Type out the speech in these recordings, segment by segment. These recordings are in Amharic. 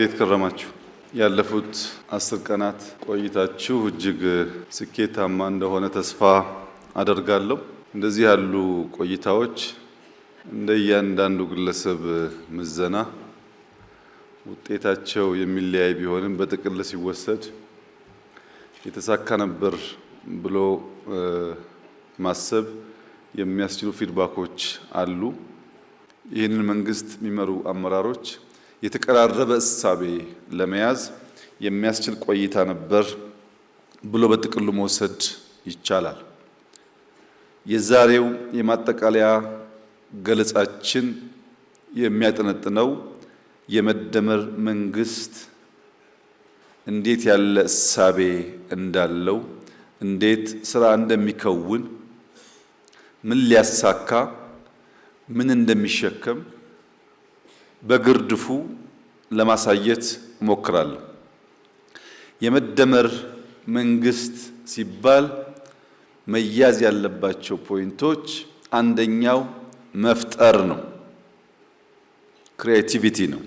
እንዴት ከረማችሁ? ያለፉት 10 ቀናት ቆይታችሁ እጅግ ስኬታማ እንደሆነ ተስፋ አደርጋለሁ። እንደዚህ ያሉ ቆይታዎች እንደ እያንዳንዱ ግለሰብ ምዘና ውጤታቸው የሚለያይ ቢሆንም በጥቅል ሲወሰድ የተሳካ ነበር ብሎ ማሰብ የሚያስችሉ feedback ኦች አሉ። ይህንን መንግስት የሚመሩ አመራሮች የተቀራረበ እሳቤ ለመያዝ የሚያስችል ቆይታ ነበር ብሎ በጥቅሉ መውሰድ ይቻላል። የዛሬው የማጠቃለያ ገለጻችን የሚያጠነጥነው የመደመር መንግስት እንዴት ያለ እሳቤ እንዳለው፣ እንዴት ስራ እንደሚከውን፣ ምን ሊያሳካ ምን እንደሚሸከም በግርድፉ ለማሳየት እሞክራለሁ። የመደመር መንግስት ሲባል መያዝ ያለባቸው point ኦች አንደኛው መፍጠር ነው፣ creativity ነው።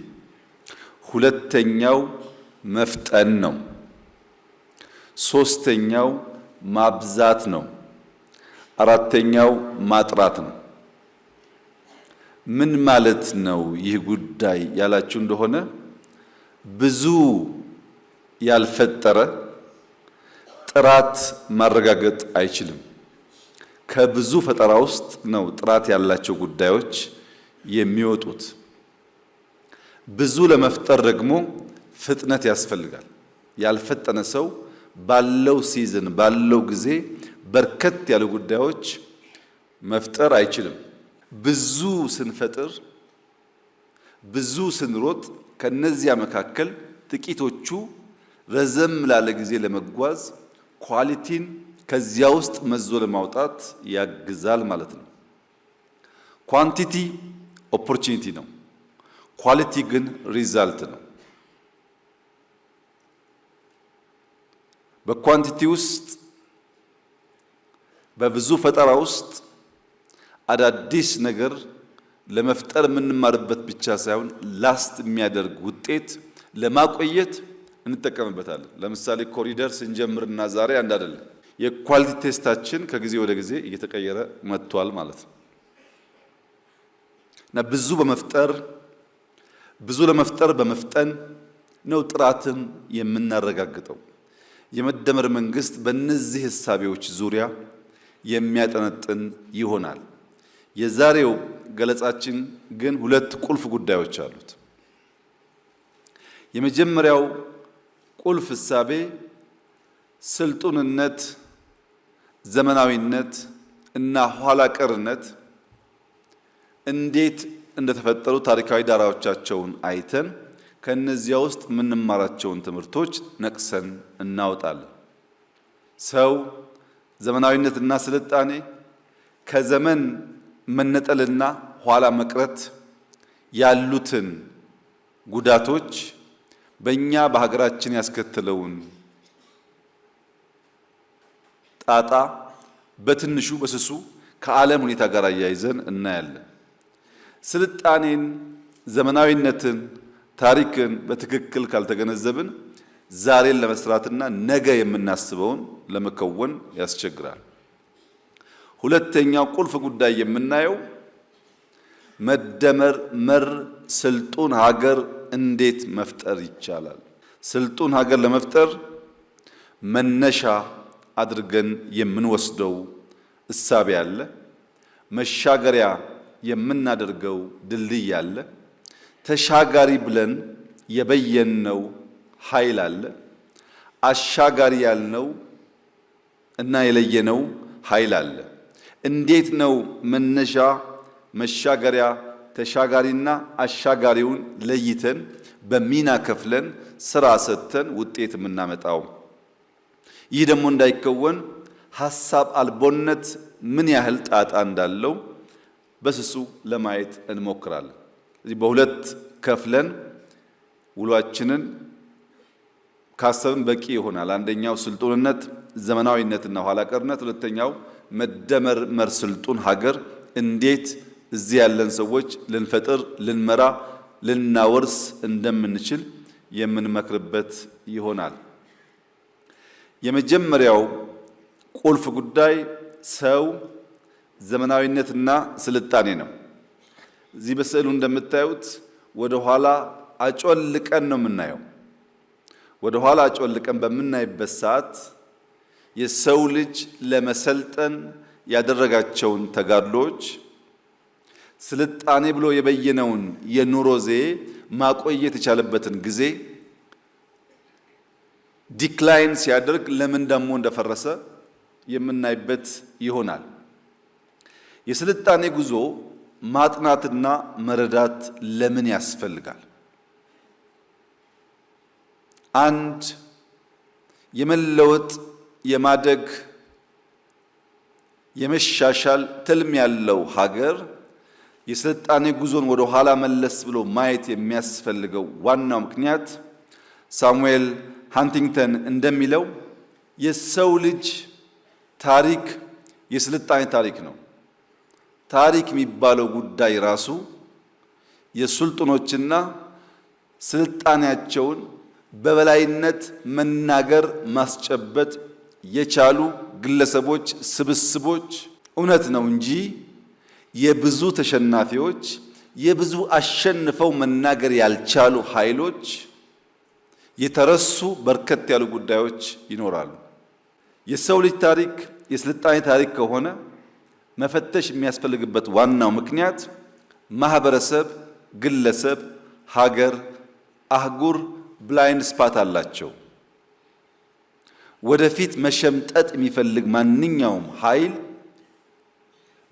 ሁለተኛው መፍጠን ነው። ሶስተኛው ማብዛት ነው። አራተኛው ማጥራት ነው። ምን ማለት ነው ይህ ጉዳይ ያላችሁ እንደሆነ፣ ብዙ ያልፈጠረ ጥራት ማረጋገጥ አይችልም። ከብዙ ፈጠራ ውስጥ ነው ጥራት ያላቸው ጉዳዮች የሚወጡት። ብዙ ለመፍጠር ደግሞ ፍጥነት ያስፈልጋል። ያልፈጠነ ሰው ባለው season፣ ባለው ጊዜ በርከት ያሉ ጉዳዮች መፍጠር አይችልም። ብዙ ስንፈጥር፣ ብዙ ስንሮጥ ከነዚያ መካከል ጥቂቶቹ ረዘም ላለ ጊዜ ለመጓዝ quality ን ከዚያ ውስጥ መዞ ለማውጣት ያግዛል ማለት ነው። Quantity opportunity ነው። Quality ግን result ነው። በ quantity ውስጥ፣ በብዙ ፈጠራ ውስጥ አዳዲስ ነገር ለመፍጠር የምንማርበት ብቻ ሳይሆን last የሚያደርግ ውጤት ለማቆየት እንጠቀምበታለን። ለምሳሌ ኮሪደር ስንጀምርና ዛሬ አንድ አይደለም። የ quality taste ኣችን ከጊዜ ወደ ጊዜ እየተቀየረ መጥቷል ማለት ነው እና ብዙ በመፍጠር፣ ብዙ ለመፍጠር በመፍጠን ነው ጥራትን የምናረጋግጠው። የመደመር መንግስት በእነዚህ እሳቤዎች ዙሪያ የሚያጠነጥን ይሆናል። የዛሬው ገለጻችን ግን ሁለት ቁልፍ ጉዳዮች አሉት። የመጀመሪያው ቁልፍ እሳቤ ስልጡንነት፣ ዘመናዊነት እና ኋላ ቀርነት እንዴት እንደተፈጠሩ ታሪካዊ ዳራዎቻቸውን አይተን ከእነዚያ ውስጥ የምንማራቸውን ትምህርቶች ነቅሰን እናወጣለን። ሰው ዘመናዊነትና ስልጣኔ ከዘመን መነጠልና ኋላ መቅረት ያሉትን ጉዳቶች በእኛ በሀገራችን ያስከተለውን ጣጣ በትንሹ በስሱ ከዓለም ሁኔታ ጋር አያይዘን እናያለን። ስልጣኔን፣ ዘመናዊነትን፣ ታሪክን በትክክል ካልተገነዘብን ዛሬን ለመስራትና ነገ የምናስበውን ለመከወን ያስቸግራል። ሁለተኛው ቁልፍ ጉዳይ የምናየው መደመር መር ስልጡን ሀገር እንዴት መፍጠር ይቻላል? ስልጡን ሀገር ለመፍጠር መነሻ አድርገን የምንወስደው እሳቤ አለ። መሻገሪያ የምናደርገው ድልድይ አለ። ተሻጋሪ ብለን የበየነው ኃይል አለ። አሻጋሪ ያልነው እና የለየነው ኃይል አለ። እንዴት ነው መነሻ፣ መሻገሪያ፣ ተሻጋሪና አሻጋሪውን ለይተን በሚና ከፍለን ስራ ሰጥተን ውጤት የምናመጣው? ይህ ደግሞ እንዳይከወን ሀሳብ አልቦነት ምን ያህል ጣጣ እንዳለው በስሱ ለማየት እንሞክራለን። እዚህ በሁለት ከፍለን ውሏችንን ካሰብን በቂ ይሆናል። አንደኛው ስልጡንነት፣ ዘመናዊነትና ኋላ ቀርነት፣ ሁለተኛው መደመር መር ስልጡን ሀገር እንዴት እዚህ ያለን ሰዎች ልንፈጥር፣ ልንመራ፣ ልናወርስ እንደምንችል የምንመክርበት ይሆናል። የመጀመሪያው ቁልፍ ጉዳይ ሰው፣ ዘመናዊነትና ስልጣኔ ነው። እዚህ በስዕሉ እንደምታዩት ወደ ኋላ አጮልቀን ነው የምናየው። ወደ ኋላ አጮልቀን በምናይበት ሰዓት የሰው ልጅ ለመሰልጠን ያደረጋቸውን ተጋድሎዎች፣ ስልጣኔ ብሎ የበየነውን የኑሮ ዘዬ ማቆየት የቻለበትን ጊዜ፣ decline ሲያደርግ ለምን ደግሞ እንደፈረሰ የምናይበት ይሆናል። የስልጣኔ ጉዞ ማጥናትና መረዳት ለምን ያስፈልጋል? አንድ የመለወጥ፣ የማደግ፣ የመሻሻል ትልም ያለው ሀገር የስልጣኔ ጉዞን ወደ ኋላ መለስ ብሎ ማየት የሚያስፈልገው ዋናው ምክንያት ሳሙኤል ሃንቲንግተን እንደሚለው የሰው ልጅ ታሪክ የስልጣኔ ታሪክ ነው። ታሪክ የሚባለው ጉዳይ ራሱ የሱልጥኖችና ስልጣኔያቸውን በበላይነት መናገር ማስጨበጥ የቻሉ ግለሰቦች፣ ስብስቦች እውነት ነው እንጂ የብዙ ተሸናፊዎች፣ የብዙ አሸንፈው መናገር ያልቻሉ ኃይሎች የተረሱ በርከት ያሉ ጉዳዮች ይኖራሉ። የሰው ልጅ ታሪክ የስልጣኔ ታሪክ ከሆነ መፈተሽ የሚያስፈልግበት ዋናው ምክንያት ማህበረሰብ፣ ግለሰብ፣ ሀገር፣ አህጉር blind spot አላቸው። ወደፊት መሸምጠጥ የሚፈልግ ማንኛውም ኃይል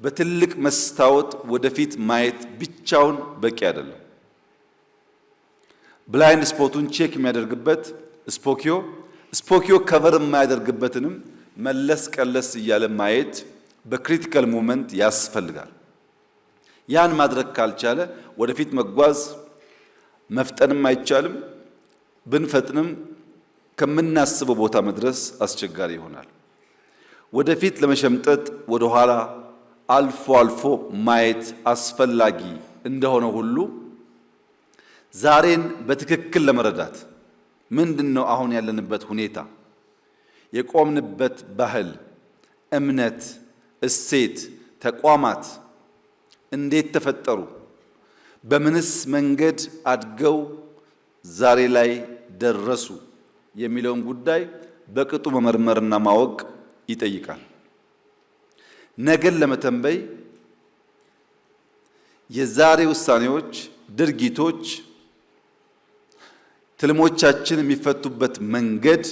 በትልቅ መስታወት ወደፊት ማየት ብቻውን በቂ አይደለም። Blind spot ኡን check የሚያደርግበት ስፖኪዮ፣ ስፖኪዮ cover የማያደርግበትንም መለስ ቀለስ እያለ ማየት በ critical moment ያስፈልጋል። ያን ማድረግ ካልቻለ ወደፊት መጓዝ መፍጠንም አይቻልም። ብንፈጥንም ከምናስበው ቦታ መድረስ አስቸጋሪ ይሆናል። ወደፊት ለመሸምጠጥ ወደ ኋላ አልፎ አልፎ ማየት አስፈላጊ እንደሆነ ሁሉ ዛሬን በትክክል ለመረዳት ምንድን ነው አሁን ያለንበት ሁኔታ፣ የቆምንበት ባህል፣ እምነት፣ እሴት፣ ተቋማት እንዴት ተፈጠሩ፣ በምንስ መንገድ አድገው ዛሬ ላይ ደረሱ የሚለውን ጉዳይ በቅጡ መመርመርና ማወቅ ይጠይቃል። ነገን ለመተንበይ የዛሬ ውሳኔዎች፣ ድርጊቶች፣ ትልሞቻችን የሚፈቱበት መንገድ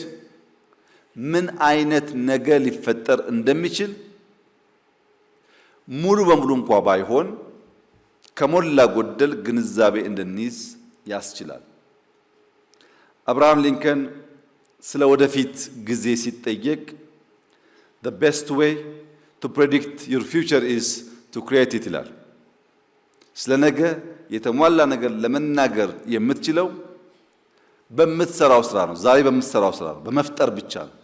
ምን አይነት ነገ ሊፈጠር እንደሚችል ሙሉ በሙሉ እንኳ ባይሆን ከሞላ ጎደል ግንዛቤ እንድንይዝ ያስችላል። አብርሃም ሊንከን ስለ ወደፊት ጊዜ ሲጠየቅ "The best way to predict your future is to create it" ይላል። ስለ ነገ የተሟላ ነገር ለመናገር የምትችለው በምትሰራው ስራ ነው። ዛሬ በምትሰራው ስራ ነው፣ በመፍጠር ብቻ ነው።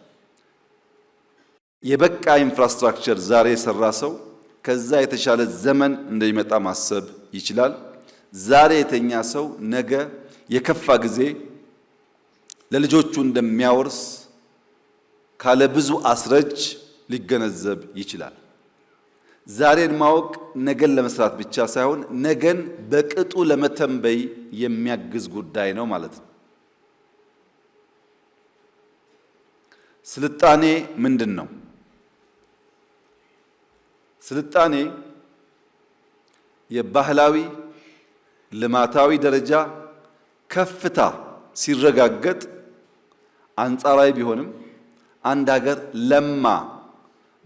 የበቃ infrastructure ዛሬ የሰራ ሰው ከዛ የተሻለ ዘመን እንደሚመጣ ማሰብ ይችላል። ዛሬ የተኛ ሰው ነገ የከፋ ጊዜ ለልጆቹ እንደሚያወርስ ካለ ብዙ አስረጅ ሊገነዘብ ይችላል። ዛሬን ማወቅ ነገን ለመስራት ብቻ ሳይሆን ነገን በቅጡ ለመተንበይ የሚያግዝ ጉዳይ ነው ማለት ነው። ስልጣኔ ምንድን ነው? ስልጣኔ የባህላዊ ልማታዊ ደረጃ ከፍታ ሲረጋገጥ፣ አንጻራዊ ቢሆንም አንድ ሀገር ለማ፣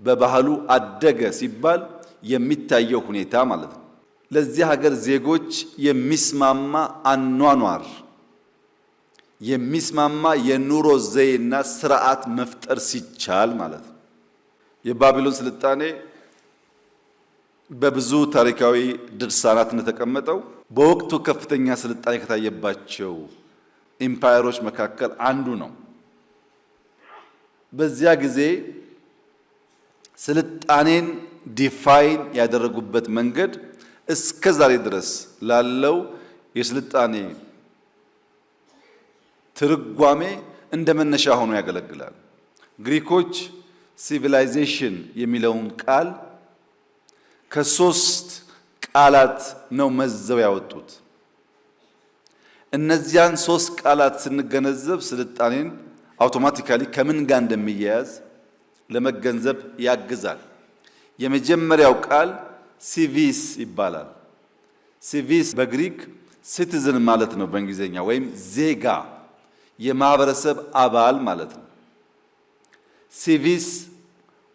በባህሉ አደገ ሲባል የሚታየው ሁኔታ ማለት ነው። ለዚህ ሀገር ዜጎች የሚስማማ አኗኗር፣ የሚስማማ የኑሮ ዘዬና ስርዓት መፍጠር ሲቻል ማለት ነው። የባቢሎን ስልጣኔ በብዙ ታሪካዊ ድርሳናት እንደተቀመጠው በወቅቱ ከፍተኛ ስልጣኔ ከታየባቸው empire ኦች መካከል አንዱ ነው። በዚያ ጊዜ ስልጣኔን define ያደረጉበት መንገድ እስከ ዛሬ ድረስ ላለው የስልጣኔ ትርጓሜ እንደ መነሻ ሆኖ ያገለግላል። ግሪኮች civilization የሚለውን ቃል ከሶስት ቃላት ነው መዘው ያወጡት። እነዚያን ሶስት ቃላት ስንገነዘብ ስልጣኔን automatically ከምን ጋር እንደሚያያዝ ለመገንዘብ ያግዛል። የመጀመሪያው ቃል civis ይባላል። Civis በግሪክ citizen ማለት ነው በእንግሊዝኛ፣ ወይም ዜጋ፣ የማህበረሰብ አባል ማለት ነው። Civis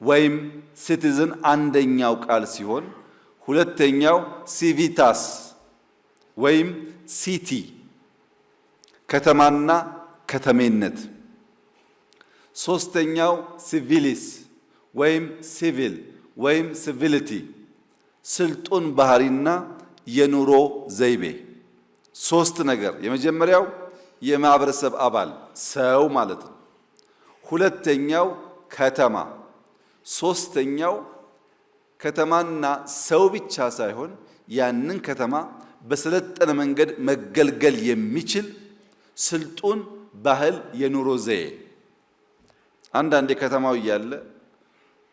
ወይም citizen አንደኛው ቃል ሲሆን ሁለተኛው civitas ወይም city፣ ከተማና ከተሜነት። ሶስተኛው civilis ወይም ሲቪል ወይም civility፣ ስልጡን ባህሪና የኑሮ ዘይቤ። ሶስት ነገር። የመጀመሪያው የማህበረሰብ አባል ሰው ማለት ነው። ሁለተኛው ከተማ፣ ሶስተኛው ከተማና ሰው ብቻ ሳይሆን ያንን ከተማ በሰለጠነ መንገድ መገልገል የሚችል ስልጡን ባህል፣ የኑሮ ዘዬ። አንዳንዴ ከተማው እያለ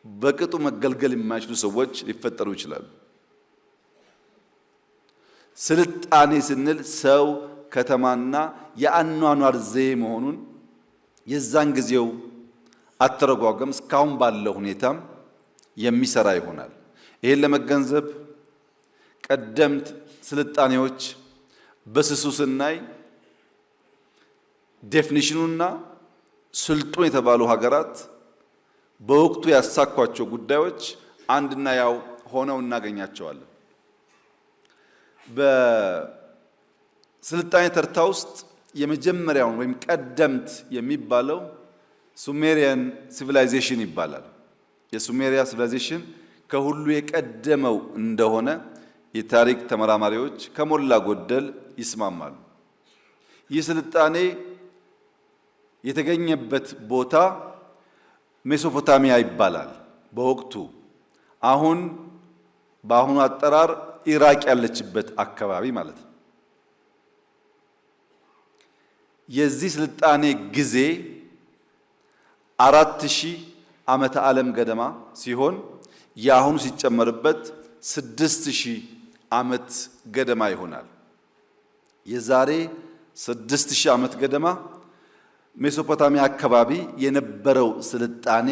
በቅጡ መገልገል የማይችሉ ሰዎች ሊፈጠሩ ይችላሉ። ስልጣኔ ስንል ሰው፣ ከተማና የአኗኗር ዘዬ መሆኑን የዛን ጊዜው አተረጓጎም እስካሁን ባለው ሁኔታም የሚሰራ ይሆናል። ይህን ለመገንዘብ ቀደምት ስልጣኔዎች በስሱ ስናይ definition ኑና ስልጡን የተባሉ ሀገራት በወቅቱ ያሳኳቸው ጉዳዮች አንድና ያው ሆነው እናገኛቸዋለን። በስልጣኔ ተርታ ውስጥ የመጀመሪያውን ወይም ቀደምት የሚባለው Sumerian civilization ይባላል። የሱሜሪያ civilization ከሁሉ የቀደመው እንደሆነ የታሪክ ተመራማሪዎች ከሞላ ጎደል ይስማማሉ። ይህ ስልጣኔ የተገኘበት ቦታ ሜሶፖታሚያ ይባላል። በወቅቱ አሁን በአሁኑ አጠራር ኢራቅ ያለችበት አካባቢ ማለት ነው። የዚህ ስልጣኔ ጊዜ 4000 ዓመተ ዓለም ገደማ ሲሆን የአሁኑ ሲጨመርበት 6000 ዓመት ገደማ ይሆናል። የዛሬ 6000 ዓመት ገደማ ሜሶፖታሚያ አካባቢ የነበረው ስልጣኔ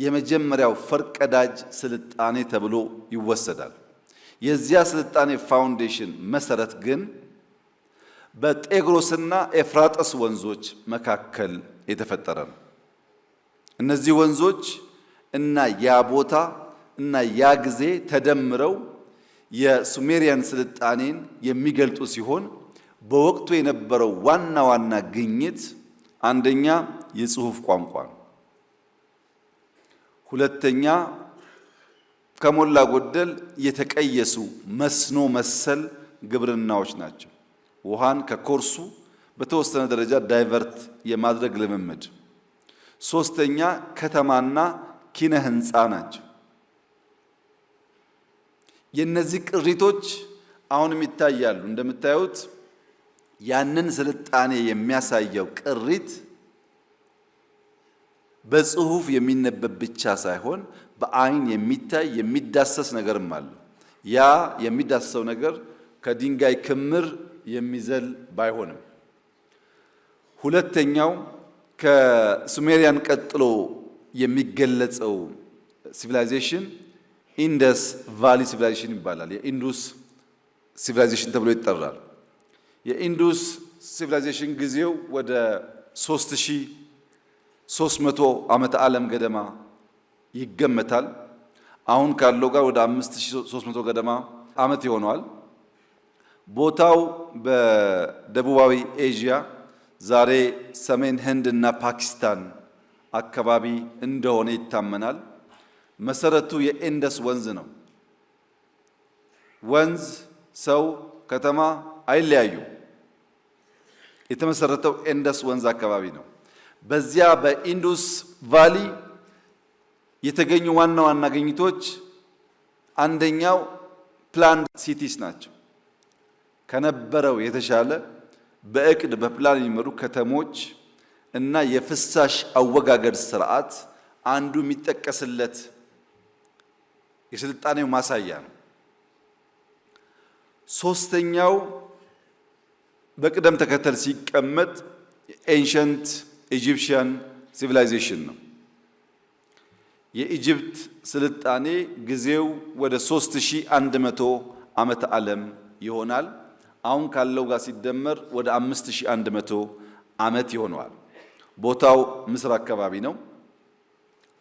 የመጀመሪያው ፈርቀዳጅ ስልጣኔ ተብሎ ይወሰዳል። የዚያ ስልጣኔ foundation መሰረት ግን በጤግሮስና ኤፍራጥስ ወንዞች መካከል የተፈጠረ ነው። እነዚህ ወንዞች እና ያ ቦታ እና ያ ጊዜ ተደምረው የሱሜሪያን ስልጣኔን የሚገልጡ ሲሆን በወቅቱ የነበረው ዋና ዋና ግኝት አንደኛ የጽሁፍ ቋንቋ ነው። ሁለተኛ ከሞላ ጎደል የተቀየሱ መስኖ መሰል ግብርናዎች ናቸው። ውሃን ከኮርሱ በተወሰነ ደረጃ divert የማድረግ ልምምድ። ሶስተኛ ከተማና ኪነ ህንፃ ናቸው። የነዚህ ቅሪቶች አሁንም ይታያሉ። እንደምታዩት ያንን ስልጣኔ የሚያሳየው ቅሪት በጽሁፍ የሚነበብ ብቻ ሳይሆን በአይን የሚታይ የሚዳሰስ ነገርም አለ። ያ የሚዳሰሰው ነገር ከድንጋይ ክምር የሚዘል ባይሆንም፣ ሁለተኛው ከሱሜሪያን ቀጥሎ የሚገለጸው civilization Indus Valley Civilization ይባላል። የኢንዱስ civilization ተብሎ ይጠራል። የኢንዱስ civilization ጊዜው ወደ 3300 ዓመተ ዓለም ገደማ ይገመታል። አሁን ካለው ጋር ወደ 5300 ገደማ ዓመት ይሆነዋል። ቦታው በደቡባዊ ኤዥያ፣ ዛሬ ሰሜን ህንድ እና ፓኪስታን አካባቢ እንደሆነ ይታመናል። መሰረቱ የኢንደስ ወንዝ ነው። ወንዝ፣ ሰው፣ ከተማ አይለያዩም። የተመሰረተው ኢንደስ ወንዝ አካባቢ ነው። በዚያ በኢንዱስ Valley የተገኙ ዋና ዋና ግኝቶች አንደኛው planned cities ናቸው። ከነበረው የተሻለ በእቅድ በፕላን የሚመሩ ከተሞች እና የፍሳሽ አወጋገድ ስርዓት አንዱ የሚጠቀስለት የስልጣኔው ማሳያ ነው። ሶስተኛው በቅደም ተከተል ሲቀመጥ ancient Egyptian civilization ነው። የ Egypt ስልጣኔ ጊዜው ወደ 3100 ዓመተ ዓለም ይሆናል። አሁን ካለው ጋር ሲደመር ወደ 5100 ዓመት ይሆነዋል። ቦታው ምስር አካባቢ ነው።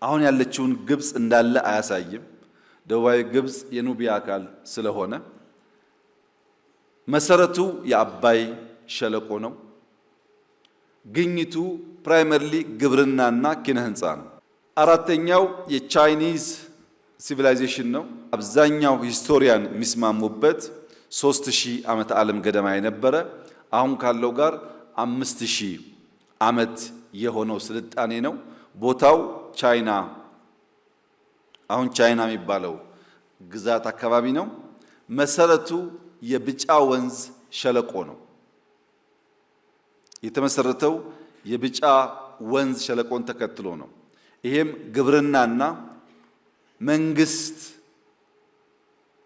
አሁን ያለችውን ግብፅ እንዳለ አያሳይም። ደቡባዊ ግብፅ የኑቢያ አካል ስለሆነ መሰረቱ የአባይ ሸለቆ ነው። ግኝቱ primarily ግብርናና ኪነ ህንፃ ነው። አራተኛው የ Chinese civilization ነው። አብዛኛው historian የሚስማሙበት 3000 ዓመተ ዓለም ገደማ የነበረ አሁን ካለው ጋር 5000 ዓመት የሆነው ስልጣኔ ነው። ቦታው ቻይና አሁን ቻይና የሚባለው ግዛት አካባቢ ነው። መሰረቱ የብጫ ወንዝ ሸለቆ ነው። የተመሰረተው የብጫ ወንዝ ሸለቆን ተከትሎ ነው። ይሄም ግብርናና መንግስት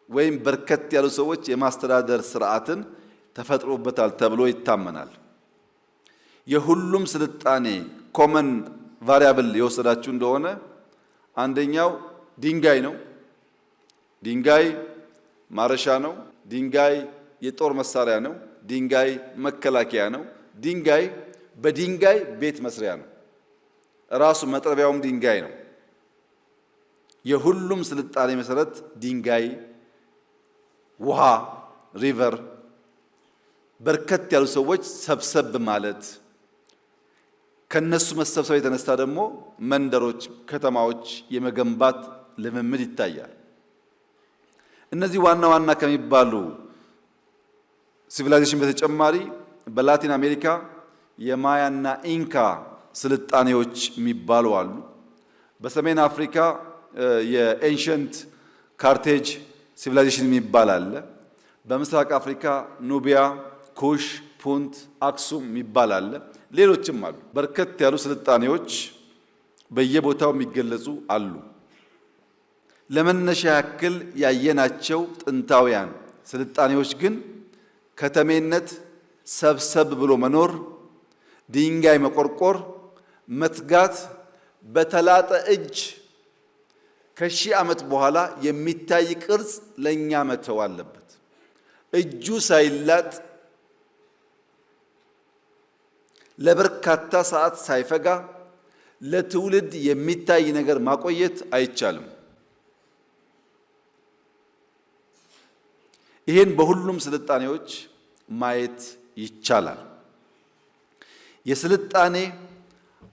ወይም በርከት ያሉ ሰዎች የማስተዳደር ስርዓትን ተፈጥሮበታል ተብሎ ይታመናል። የሁሉም ስልጣኔ common variable የወሰዳችሁ እንደሆነ አንደኛው ድንጋይ ነው። ድንጋይ ማረሻ ነው። ድንጋይ የጦር መሳሪያ ነው። ድንጋይ መከላከያ ነው። ድንጋይ በድንጋይ ቤት መስሪያ ነው። ራሱ መጥረቢያውም ድንጋይ ነው። የሁሉም ስልጣኔ መሰረት ድንጋይ፣ ውሃ፣ river፣ በርከት ያሉ ሰዎች ሰብሰብ ማለት ከነሱ መሰብሰብ የተነሳ ደግሞ መንደሮች፣ ከተማዎች የመገንባት ልምምድ ይታያል። እነዚህ ዋና ዋና ከሚባሉ civilization በተጨማሪ በላቲን አሜሪካ የማያና ኢንካ ስልጣኔዎች የሚባሉ አሉ። በሰሜን አፍሪካ የ ancient Carthage civilization የሚባል አለ። በምስራቅ አፍሪካ ኑቢያ፣ ኩሽ፣ ፑንት፣ አክሱም የሚባል አለ። ሌሎችም አሉ። በርከት ያሉ ስልጣኔዎች በየቦታው የሚገለጹ አሉ። ለመነሻ ያክል ያየናቸው ጥንታውያን ስልጣኔዎች ግን ከተሜነት፣ ሰብሰብ ብሎ መኖር፣ ድንጋይ መቆርቆር፣ መትጋት፣ በተላጠ እጅ ከሺህ ዓመት በኋላ የሚታይ ቅርጽ ለእኛ መተው አለበት። እጁ ሳይላጥ ለበርካታ ሰዓት ሳይፈጋ ለትውልድ የሚታይ ነገር ማቆየት አይቻልም። ይህን በሁሉም ስልጣኔዎች ማየት ይቻላል። የስልጣኔ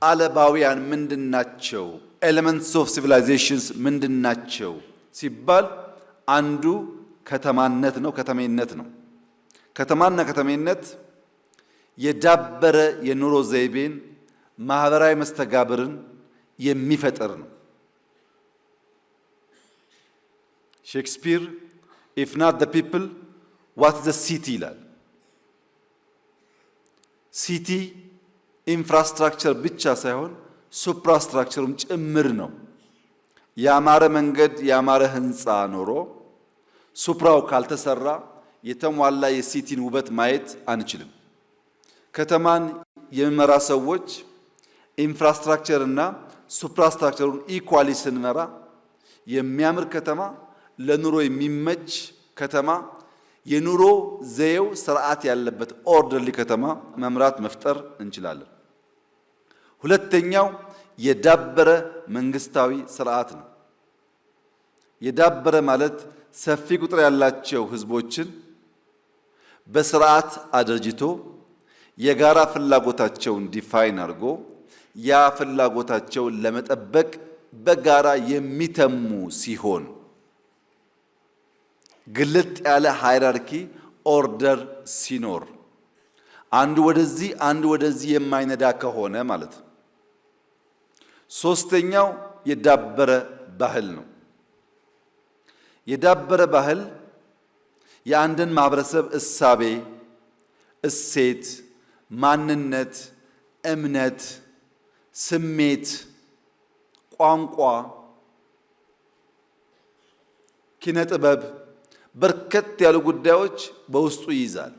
አለባውያን ምንድን ናቸው? Elements of civilizations ምንድን ናቸው ሲባል አንዱ ከተማነት ነው፣ ከተሜነት ነው። ከተማና ከተሜነት የዳበረ የኑሮ ዘይቤን ማህበራዊ መስተጋብርን የሚፈጥር ነው። ሼክስፒር "If not the people, what the city?" ይላል። City infrastructure ብቻ ሳይሆን suprastructure ኡም ጭምር ነው። ያማረ መንገድ፣ ያማረ ህንፃ ኖሮ supra ው ካልተሰራ የተሟላ የ city ን ውበት ማየት አንችልም። ከተማን የሚመራ ሰዎች infrastructure እና suprastructure ኡን equally ስንመራ የሚያምር ከተማ፣ ለኑሮ የሚመች ከተማ፣ የኑሮ ዘዬው ስርዓት ያለበት orderly ከተማ መምራት መፍጠር እንችላለን። ሁለተኛው የዳበረ መንግስታዊ ስርዓት ነው። የዳበረ ማለት ሰፊ ቁጥር ያላቸው ህዝቦችን በስርዓት አደራጅቶ የጋራ ፍላጎታቸውን define አድርጎ ያ ፍላጎታቸውን ለመጠበቅ በጋራ የሚተሙ ሲሆን ግልጥ ያለ hierarchy order ሲኖር አንዱ ወደዚህ አንዱ ወደዚህ የማይነዳ ከሆነ ማለት ነው። ሶስተኛው የዳበረ ባህል ነው። የዳበረ ባህል የአንድን ማህበረሰብ እሳቤ፣ እሴት፣ ማንነት፣ እምነት፣ ስሜት፣ ቋንቋ፣ ኪነ ጥበብ በርከት ያሉ ጉዳዮች በውስጡ ይይዛል።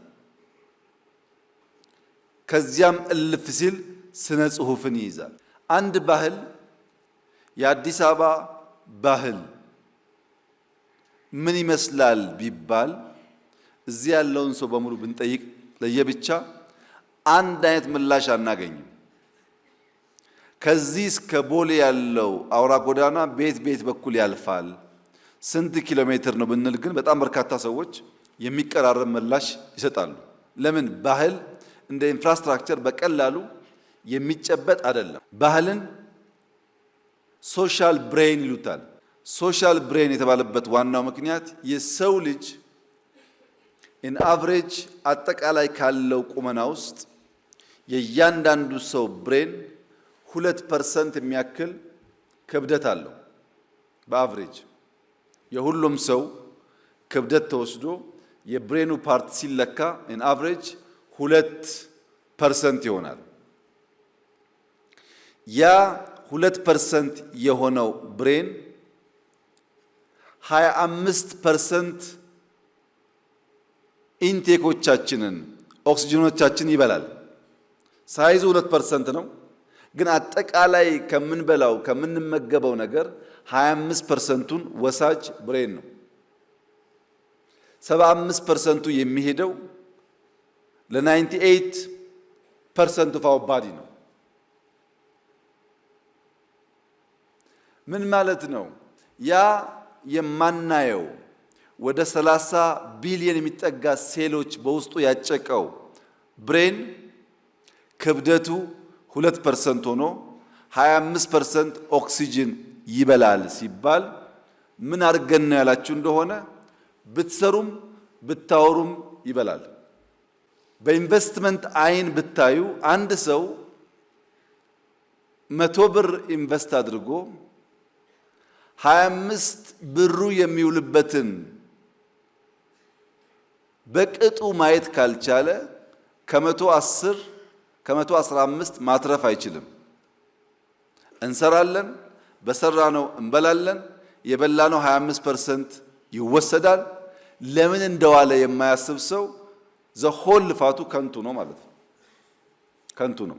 ከዚያም እልፍ ሲል ስነ ጽሁፍን ይይዛል። አንድ ባህል የአዲስ አበባ ባህል ምን ይመስላል ቢባል እዚህ ያለውን ሰው በሙሉ ብንጠይቅ ለየብቻ አንድ አይነት ምላሽ አናገኝም። ከዚህ እስከ ቦሌ ያለው አውራ ጎዳና ቤት ቤት በኩል ያልፋል፣ ስንት ኪሎ ሜትር ነው ብንል ግን በጣም በርካታ ሰዎች የሚቀራረብ ምላሽ ይሰጣሉ። ለምን? ባህል እንደ infrastructure በቀላሉ የሚጨበጥ አይደለም። ባህልን social brain ይሉታል። Social brain የተባለበት ዋናው ምክንያት የሰው ልጅ in average አጠቃላይ ካለው ቁመና ውስጥ የእያንዳንዱ ሰው brain 2% የሚያክል ክብደት አለው። በ average የሁሉም ሰው ክብደት ተወስዶ የ brain ኑ part ሲለካ in average 2% ይሆናል። ያ 2% የሆነው brain 25% intake ኦቻችንን ኦክሲጅኖቻችን ይበላል። Size ኡ 2% ነው፣ ግን አጠቃላይ ከምንበላው ከምንመገበው ነገር 25%ቱን ወሳጅ brain ነው። 75%ቱ የሚሄደው ለ98% of our body ነው። ምን ማለት ነው? ያ የማናየው ወደ 30 ቢሊዮን የሚጠጋ ሴሎች በውስጡ ያጨቀው brain ክብደቱ 2% ሆኖ 25% ኦክሲጅን ይበላል ሲባል ምን አድርገን ነው ያላችሁ እንደሆነ ብትሰሩም ብታወሩም ይበላል። በኢንቨስትመንት አይን ብታዩ አንድ ሰው 100 ብር invest አድርጎ 25 ብሩ የሚውልበትን በቅጡ ማየት ካልቻለ ከ110 ከ115 ማትረፍ አይችልም። እንሰራለን፣ በሰራነው እንበላለን። የበላነው 25% ይወሰዳል። ለምን እንደዋለ የማያስብ ሰው the whole ልፋቱ ከንቱ ነው ማለት ነው፣ ከንቱ ነው።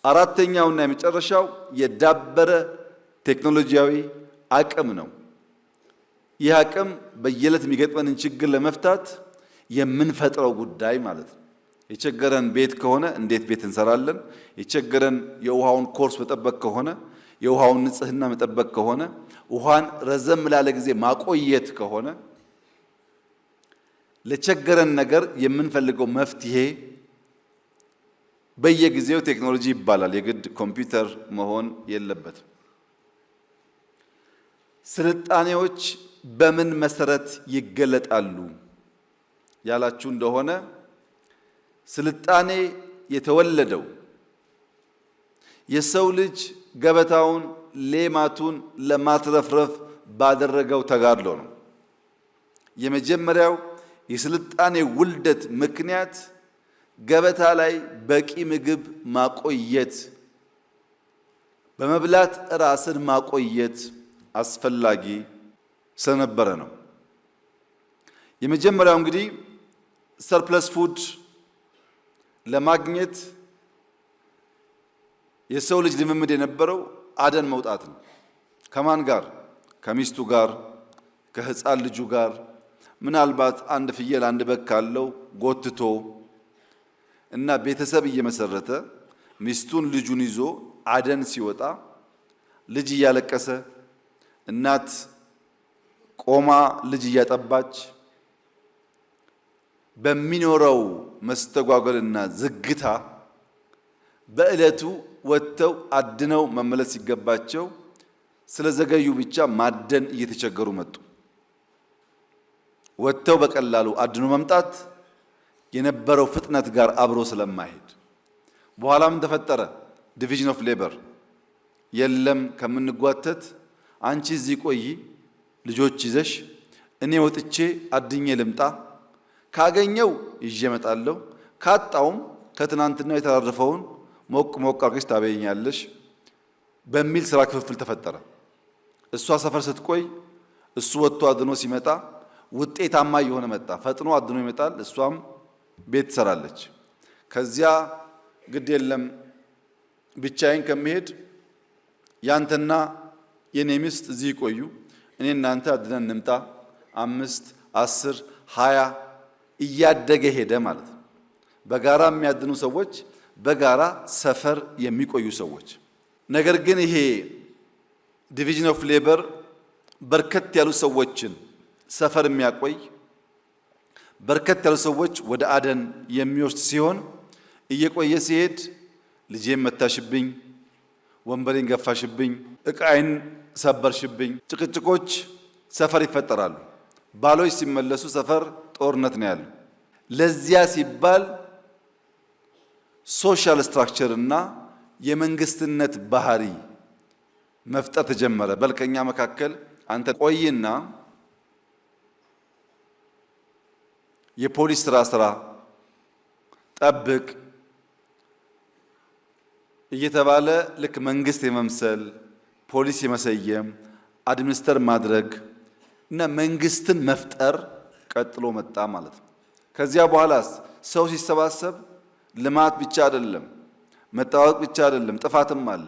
አራተኛውና የመጨረሻው የዳበረ ቴክኖሎጂያዊ አቅም ነው። ይህ አቅም በየዕለት የሚገጥመንን ችግር ለመፍታት የምንፈጥረው ጉዳይ ማለት ነው። የቸገረን ቤት ከሆነ እንዴት ቤት እንሰራለን? የቸገረን የውሃውን ኮርስ መጠበቅ ከሆነ፣ የውሃውን ንጽህና መጠበቅ ከሆነ፣ ውሃን ረዘም ላለ ጊዜ ማቆየት ከሆነ፣ ለቸገረን ነገር የምንፈልገው መፍትሄ በየጊዜው ቴክኖሎጂ ይባላል። የግድ ኮምፒውተር መሆን የለበትም። ስልጣኔዎች በምን መሰረት ይገለጣሉ ያላችሁ እንደሆነ ስልጣኔ የተወለደው የሰው ልጅ ገበታውን ሌማቱን ለማትረፍረፍ ባደረገው ተጋድሎ ነው። የመጀመሪያው የስልጣኔ ውልደት ምክንያት ገበታ ላይ በቂ ምግብ ማቆየት፣ በመብላት ራስን ማቆየት አስፈላጊ ስለነበረ ነው። የመጀመሪያው እንግዲህ surplus food ለማግኘት የሰው ልጅ ልምምድ የነበረው አደን መውጣት ነው። ከማን ጋር? ከሚስቱ ጋር፣ ከህፃን ልጁ ጋር፣ ምናልባት አንድ ፍየል አንድ በግ ካለው ጎትቶ እና ቤተሰብ እየመሰረተ ሚስቱን ልጁን ይዞ አደን ሲወጣ ልጅ እያለቀሰ እናት ቆማ ልጅ እያጠባች በሚኖረው መስተጓጎልና ዝግታ በዕለቱ ወጥተው አድነው መመለስ ሲገባቸው ስለዘገዩ ብቻ ማደን እየተቸገሩ መጡ። ወጥተው በቀላሉ አድኖ መምጣት የነበረው ፍጥነት ጋር አብሮ ስለማይሄድ በኋላ ምን ተፈጠረ? Division of labor የለም። ከምንጓተት አንቺ እዚህ ቆይ ልጆች ይዘሽ እኔ ወጥቼ አድኜ ልምጣ፣ ካገኘው ይዤ እመጣለሁ፣ ካጣውም ከትናንትና የተራረፈውን ሞቅ ሞቅ አድርገሽ ታበይኛለሽ በሚል ስራ ክፍፍል ተፈጠረ። እሷ ሰፈር ስትቆይ እሱ ወጥቶ አድኖ ሲመጣ ውጤታማ እየሆነ መጣ። ፈጥኖ አድኖ ይመጣል፣ እሷም ቤት ትሰራለች። ከዚያ ግድ የለም ብቻዬን ከምሄድ ያንተና የኔ ሚስት እዚህ ይቆዩ፣ እኔ እናንተ አድነን እንምጣ። 5፣ 10፣ 20 እያደገ ሄደ ማለት ነው። በጋራ የሚያድኑ ሰዎች፣ በጋራ ሰፈር የሚቆዩ ሰዎች። ነገር ግን ይሄ division of labor በርከት ያሉ ሰዎችን ሰፈር የሚያቆይ፣ በርከት ያሉ ሰዎች ወደ አደን የሚወስድ ሲሆን እየቆየ ሲሄድ ልጄን መታሽብኝ፣ ወንበሬን ገፋሽብኝ፣ እቃዬን ሰበርሽብኝ፣ ጭቅጭቆች ሰፈር ይፈጠራሉ። ባሎች ሲመለሱ ሰፈር ጦርነት ነው ያለው። ለዚያ ሲባል social structure እና የመንግስትነት ባህሪ መፍጠር ተጀመረ። በል ከኛ መካከል አንተ ቆይና የፖሊስ ስራ ስራ፣ ጠብቅ እየተባለ ልክ መንግስት የመምሰል፣ ፖሊስ የመሰየም፣ administer ማድረግ እና መንግስትን መፍጠር ቀጥሎ መጣ ማለት ነው። ከዚያ በኋላስ ሰው ሲሰባሰብ ልማት ብቻ አይደለም፣ መጠባበቅ ብቻ አይደለም፣ ጥፋትም አለ፣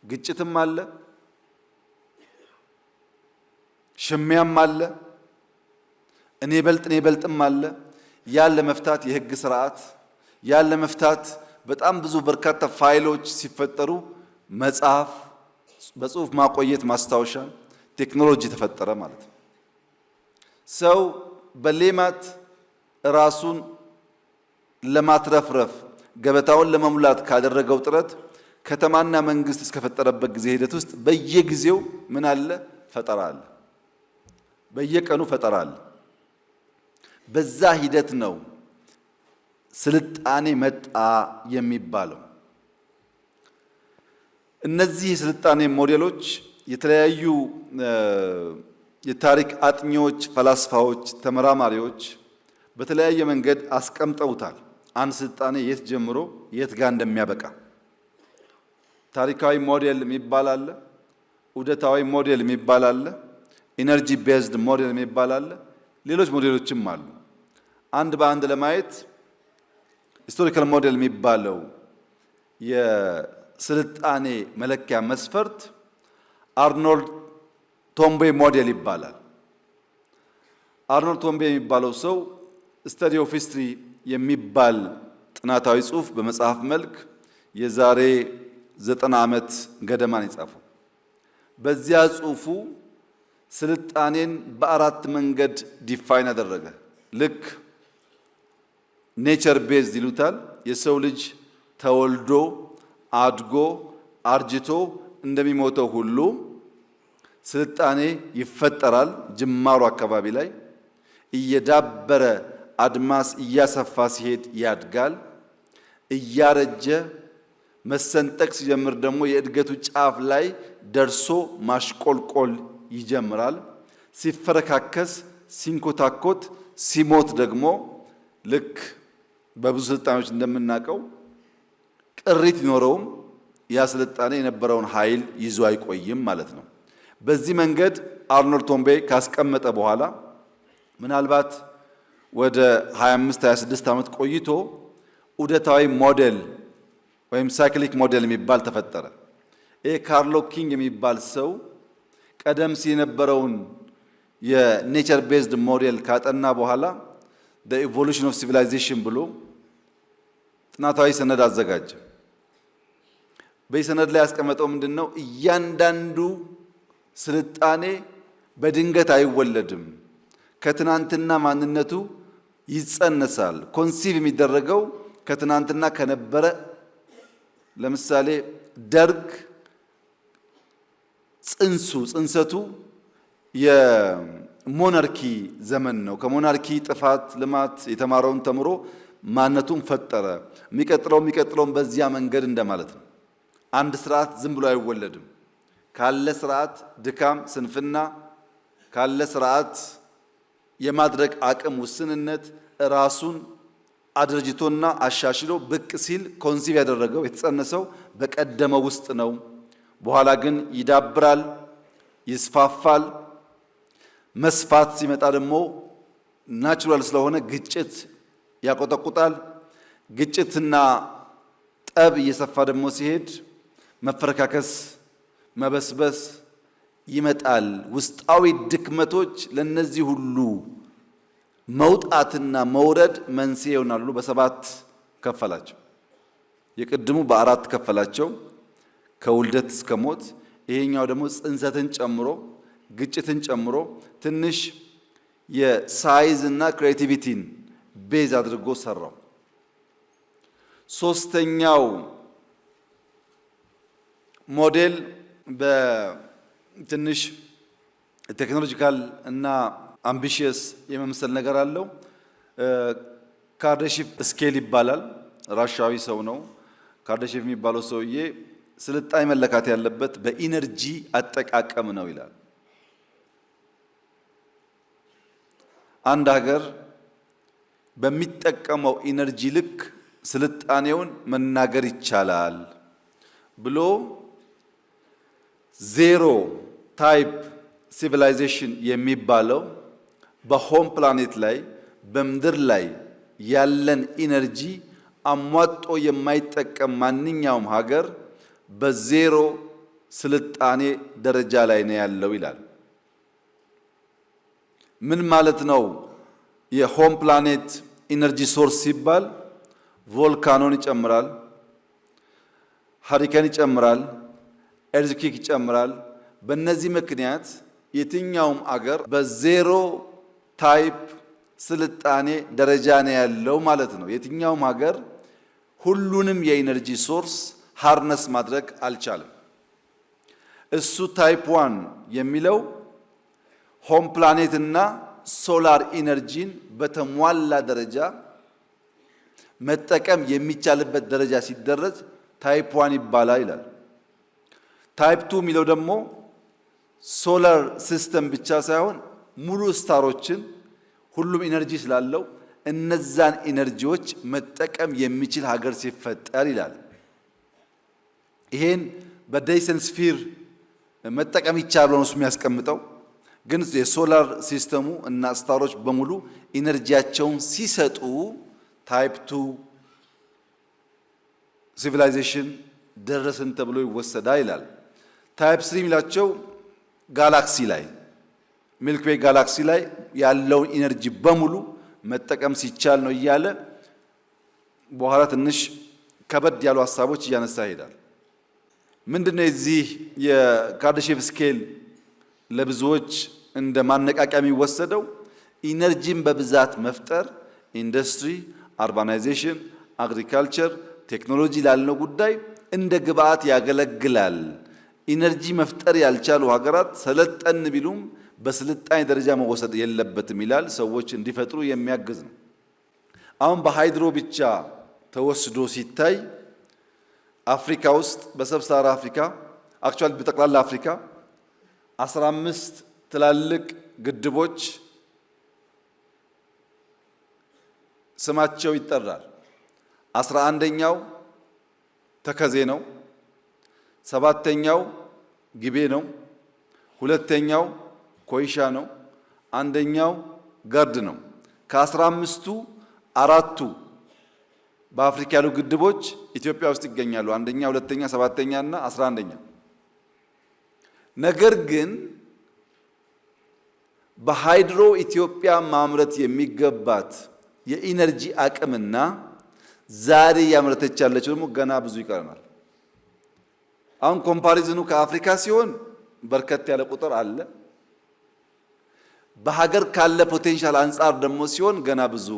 ግጭትም አለ፣ ሽሚያም አለ፣ እኔ በልጥ እኔ በልጥም አለ። ያን ለመፍታት የህግ ስርዓት፣ ያን ለመፍታት በጣም ብዙ በርካታ ፋይሎች ሲፈጠሩ መጽሐፍ በጽሁፍ ማቆየት ማስታወሻ ቴክኖሎጂ ተፈጠረ ማለት ነው። ሰው በሌማት ራሱን ለማትረፍረፍ ገበታውን ለመሙላት ካደረገው ጥረት ከተማና መንግስት እስከፈጠረበት ጊዜ ሂደት ውስጥ በየጊዜው ምን አለ? ፈጠራ አለ። በየቀኑ ፈጠራ አለ። በዛ ሂደት ነው ስልጣኔ መጣ የሚባለው። እነዚህ የስልጣኔ ሞዴሎች የተለያዩ የታሪክ አጥኚዎች፣ ፈላስፋዎች፣ ተመራማሪዎች በተለያየ መንገድ አስቀምጠውታል። አንድ ስልጣኔ የት ጀምሮ የት ጋር እንደሚያበቃ ታሪካዊ ሞዴል የሚባል አለ፣ ዑደታዊ ሞዴል የሚባል አለ፣ energy based model የሚባል አለ፣ ሌሎች ሞዴሎችም አሉ። አንድ በአንድ ለማየት historical model የሚባለው የስልጣኔ መለኪያ መስፈርት አርኖልድ ቶንቢ ሞዴል ይባላል። አርኖልድ ቶንቢ የሚባለው ሰው Study of History የሚባል ጥናታዊ ጽሑፍ በመጽሐፍ መልክ የዛሬ 90 ዓመት ገደማን የጻፈው። በዚያ ጽሑፉ ስልጣኔን በአራት መንገድ define አደረገ። ልክ nature based ይሉታል። የሰው ልጅ ተወልዶ አድጎ አርጅቶ እንደሚሞተው ሁሉ ስልጣኔ ይፈጠራል። ጅማሮ አካባቢ ላይ እየዳበረ አድማስ እያሰፋ ሲሄድ ያድጋል። እያረጀ መሰንጠቅ ሲጀምር ደግሞ የእድገቱ ጫፍ ላይ ደርሶ ማሽቆልቆል ይጀምራል። ሲፈረካከስ፣ ሲንኮታኮት፣ ሲሞት ደግሞ ልክ በብዙ ስልጣኔዎች እንደምናውቀው ቅሪት ቢኖረውም ያ ስልጣኔ የነበረውን ኃይል ይዞ አይቆይም ማለት ነው። በዚህ መንገድ አርኖልድ ቶንቢ ካስቀመጠ በኋላ ምናልባት ወደ 25 26 ዓመት ቆይቶ ዑደታዊ ሞዴል ወይም cyclic model የሚባል ተፈጠረ። ይህ ካርሎ ኪንግ የሚባል ሰው ቀደም ሲል የነበረውን የ nature based model ካጠና በኋላ the evolution of civilization ብሎ ጥናታዊ ሰነድ አዘጋጀ። በዚህ ሰነድ ላይ ያስቀመጠው ምንድን ነው? እያንዳንዱ ስልጣኔ በድንገት አይወለድም። ከትናንትና ማንነቱ ይጸነሳል። conceive የሚደረገው ከትናንትና ከነበረ፣ ለምሳሌ ደርግ ጽንሱ ጽንሰቱ የ monarchy ዘመን ነው። ከ monarchy ጥፋት ልማት የተማረውን ተምሮ ማንነቱን ፈጠረ። የሚቀጥለውን በዚያ መንገድ እንደማለት ነው። አንድ ስርዓት ዝም ብሎ አይወለድም። ካለ ስርዓት ድካም፣ ስንፍና፣ ካለ ስርዓት የማድረግ አቅም ውስንነት ራሱን አድርጅቶና አሻሽሎ ብቅ ሲል conceive ያደረገው የተጸነሰው በቀደመው ውስጥ ነው። በኋላ ግን ይዳብራል፣ ይስፋፋል። መስፋት ሲመጣ ደግሞ natural ስለሆነ ግጭት ያቆጠቁጣል። ግጭትና ጠብ እየሰፋ ደግሞ ሲሄድ መፈረካከስ፣ መበስበስ ይመጣል። ውስጣዊ ድክመቶች ለነዚህ ሁሉ መውጣትና መውረድ መንስኤ ይሆናሉ። በሰባት ከፈላቸው። የቅድሙ በአራት ከፈላቸው ከውልደት እስከ ሞት። ይሄኛው ደግሞ ጽንሰትን ጨምሮ ግጭትን ጨምሮ ትንሽ የ size እና creativity ን base አድርጎ ሰራው። ሶስተኛው ሞዴል በትንሽ technological እና ambitious የመምሰል ነገር አለው። ካርዳሼቭ scale ይባላል። ራሻዊ ሰው ነው። ካርዳሼቭ የሚባለው ሰውዬ ስልጣኔ መለካት ያለበት በ energy አጠቃቀም ነው ይላል። አንድ ሀገር በሚጠቀመው energy ልክ ስልጣኔውን መናገር ይቻላል ብሎ zero type civilization የሚባለው በ home planet ላይ በምድር ላይ ያለን energy አሟጦ የማይጠቀም ማንኛውም ሀገር በዜሮ ስልጣኔ ደረጃ ላይ ነው ያለው ይላል። ምን ማለት ነው? የ home planet energy source ሲባል volcano ን ይጨምራል፣ hurricane ይጨምራል፣ earthquake ይጨምራል። በእነዚህ ምክንያት የትኛውም አገር በ zero type ስልጣኔ ደረጃ ነው ያለው ማለት ነው። የትኛውም ሀገር ሁሉንም የ energy source harness ማድረግ አልቻለም። እሱ type one የሚለው home planet እና solar energy ን በተሟላ ደረጃ መጠቀም የሚቻልበት ደረጃ ሲደረስ type one ይባላል ይላል። Type two የሚለው ደግሞ solar system ብቻ ሳይሆን ሙሉ star ኦችን ሁሉም energy ስላለው እነዛን energy ዎች መጠቀም የሚችል ሀገር ሲፈጠር ይላል። ይሄን በ Dyson sphere መጠቀም ይቻላል ብሎ ነው እሱ የሚያስቀምጠው። ግን የ solar system ኡ እና star ኦች በሙሉ energy ያቸውን ሲሰጡ type two civilization ደረስን ተብሎ ይወሰዳል ይላል። Type three የሚላቸው ጋላክሲ ላይ Milky Way galaxy ላይ ያለውን energy በሙሉ መጠቀም ሲቻል ነው እያለ በኋላ ትንሽ ከበድ ያሉ ሀሳቦች እያነሳ ይሄዳል። ምንድነው የዚህ የካርዳሼቭ scale ለብዙዎች እንደ ማነቃቂያ የሚወሰደው? Energy ን በብዛት መፍጠር ኢንዱስትሪ፣ urbanization፣ agriculture፣ ቴክኖሎጂ ላልነው ጉዳይ እንደ ግብአት ያገለግላል። Energy መፍጠር ያልቻሉ ሀገራት ሰለጠን ቢሉም በስልጣኔ ደረጃ መወሰድ የለበትም ይላል። ሰዎች እንዲፈጥሩ የሚያግዝ ነው። አሁን በ hydro ብቻ ተወስዶ ሲታይ አፍሪካ ውስጥ በ sub-Sahara አፍሪካ actually በጠቅላላ አፍሪካ 15 ትላልቅ ግድቦች ስማቸው ይጠራል። 11ኛው ተከዜ ነው። ሰባተኛው ግቤ ነው። ሁለተኛው ኮይሻ ነው። አንደኛው GERD ነው። ከ15ቱ አራቱ በአፍሪካ ያሉ ግድቦች ኢትዮጵያ ውስጥ ይገኛሉ። አንደኛ፣ ሁለተኛ፣ ሰባተኛ እና 11ኛ። ነገር ግን በ hydro ኢትዮጵያ ማምረት የሚገባት የ energy አቅምና ዛሬ እያመረተች ያለችው ደግሞ ገና ብዙ ይቀረናል። አሁን comparison ኑ ከአፍሪካ ሲሆን በርከት ያለ ቁጥር አለ። በሀገር ካለ potential አንጻር ደግሞ ሲሆን ገና ብዙ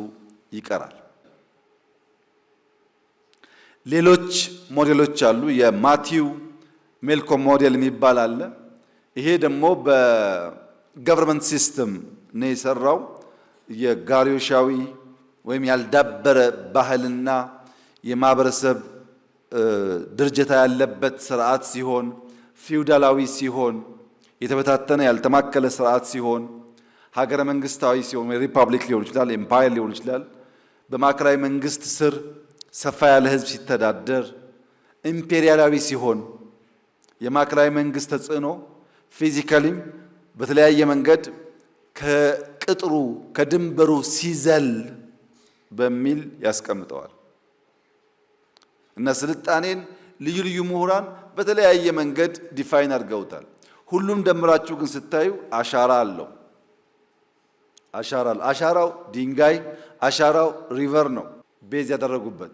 ይቀራል። ሌሎች ሞዴሎች አሉ። የማቲው ሜልኮም ሞዴል የሚባል አለ። ይሄ ደግሞ በ government system ነው የሰራው። የጋርዮሻዊ ወይም ያልዳበረ ባህልና የማህበረሰብ ድርጅታ ያለበት ስርዓት ሲሆን፣ ፊውዳላዊ ሲሆን፣ የተበታተነ ያልተማከለ ስርዓት ሲሆን፣ ሀገረ መንግስታዊ ሲሆን፣ ሪፐብሊክ ሊሆን ይችላል፣ empire ሊሆን ይችላል። በማዕከላዊ መንግስት ስር ሰፋ ያለ ህዝብ ሲተዳደር፣ ኢምፔሪያላዊ ሲሆን፣ የማዕከላዊ መንግስት ተጽዕኖ physically ም በተለያየ መንገድ ከቅጥሩ ከድንበሩ ሲዘል በሚል ያስቀምጠዋል። እና ስልጣኔን ልዩ ልዩ ምሁራን በተለያየ መንገድ define አድርገውታል። ሁሉም ደምራችሁ ግን ስታዩ አሻራ አለው። አሻራ አለው። አሻራው ድንጋይ፣ አሻራው river ነው base ያደረጉበት።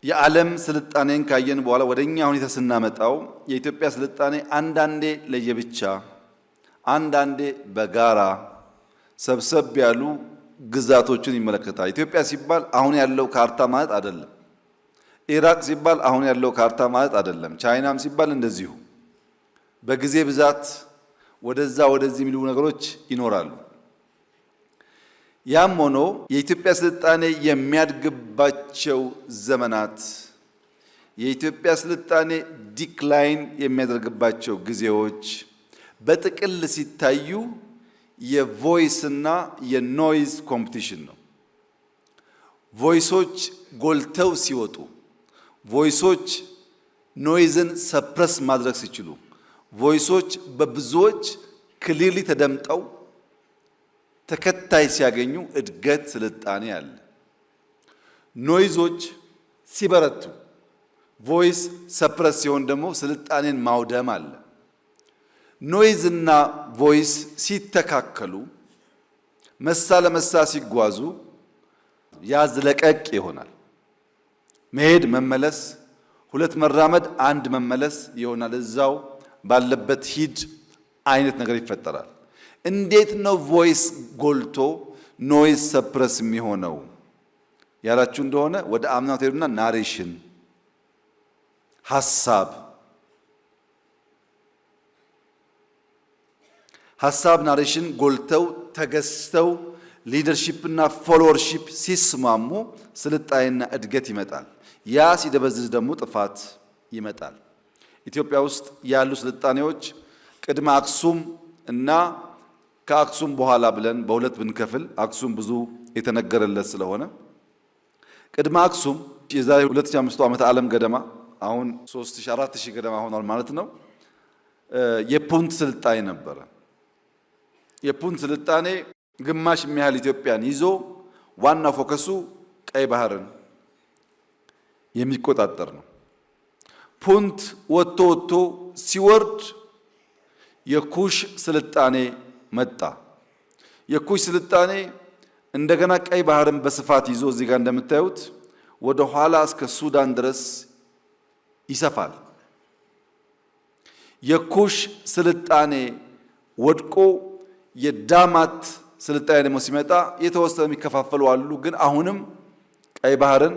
የዓለም ስልጣኔን ካየን በኋላ ወደኛ ሁኔታ ስናመጣው የኢትዮጵያ ስልጣኔ አንዳንዴ ለየብቻ፣ አንዳንዴ በጋራ ሰብሰብ ያሉ ግዛቶችን ይመለከታል። ኢትዮጵያ ሲባል አሁን ያለው ካርታ ማለት አይደለም። ኢራቅ ሲባል አሁን ያለው ካርታ ማለት አይደለም። ቻይናም ሲባል እንደዚሁ በጊዜ ብዛት ወደዛ ወደዚህ የሚሉ ነገሮች ይኖራሉ። ያም ሆኖ የኢትዮጵያ ስልጣኔ የሚያድግባቸው ዘመናት፣ የኢትዮጵያ ስልጣኔ decline የሚያደርግባቸው ጊዜዎች በጥቅል ሲታዩ የ voice እና የ noise competition ነው። Voice ኦች ጎልተው ሲወጡ፣ voice ኦች noise ን suppress ማድረግ ሲችሉ፣ voice ኦች በብዙዎች clearly ተደምጠው ተከታይ ሲያገኙ እድገት፣ ስልጣኔ አለ። Noise ኦች ሲበረቱ፣ voice suppress ሲሆን ደግሞ ስልጣኔን ማውደም አለ። Noise እና voice ሲተካከሉ፣ መሳ ለመሳ ሲጓዙ ያዝ ለቀቅ ይሆናል። መሄድ መመለስ፣ ሁለት መራመድ አንድ መመለስ ይሆናል። እዛው ባለበት ሂድ አይነት ነገር ይፈጠራል። እንዴት ነው voice ጎልቶ noise suppress የሚሆነው ያላችሁ እንደሆነ ወደ አምናው ትሄዱና narration፣ ሀሳብ narration ጎልተው ተገዝተው leadership እና followership ሲስማሙ ስልጣኔና እድገት ይመጣል። ያ ሲደበዝዝ ደግሞ ጥፋት ይመጣል። ኢትዮጵያ ውስጥ ያሉ ስልጣኔዎች ቅድመ አክሱም እና ከአክሱም በኋላ ብለን በሁለት ብንከፍል፣ አክሱም ብዙ የተነገረለት ስለሆነ፣ ቅድመ አክሱም የዛሬ 2500 ዓመተ ዓለም ገደማ፣ አሁን 3000 4000 ገደማ ሆኗል ማለት ነው። የፑንት ስልጣኔ ነበረ። የፑንት ስልጣኔ ግማሽ የሚያህል ኢትዮጵያን ይዞ ዋና focus ኡ ቀይ ባህርን የሚቆጣጠር ነው። ፑንት ወጥቶ ወጥቶ ሲወርድ የኩሽ ስልጣኔ መጣ። የኩሽ ስልጣኔ እንደገና ቀይ ባህርን በስፋት ይዞ እዚህ ጋር እንደምታዩት ወደ ኋላ እስከ ሱዳን ድረስ ይሰፋል። የኩሽ ስልጣኔ ወድቆ የዳማት ስልጣኔ ደግሞ ሲመጣ የተወሰነ የሚከፋፈሉ አሉ። ግን አሁንም ቀይ ባህርን፣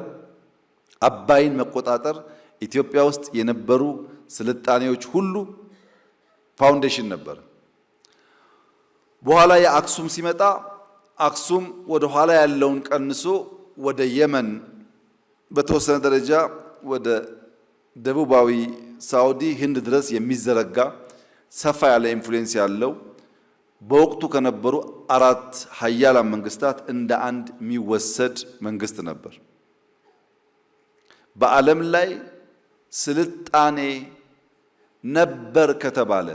አባይን መቆጣጠር ኢትዮጵያ ውስጥ የነበሩ ስልጣኔዎች ሁሉ foundation ነበር። በኋላ የአክሱም ሲመጣ አክሱም ወደ ኋላ ያለውን ቀንሶ ወደ የመን፣ በተወሰነ ደረጃ ወደ ደቡባዊ ሳውዲ፣ ህንድ ድረስ የሚዘረጋ ሰፋ ያለ influence ያለው፣ በወቅቱ ከነበሩ አራት ሀያላን መንግስታት እንደ አንድ የሚወሰድ መንግስት ነበር። በዓለም ላይ ስልጣኔ ነበር ከተባለ፣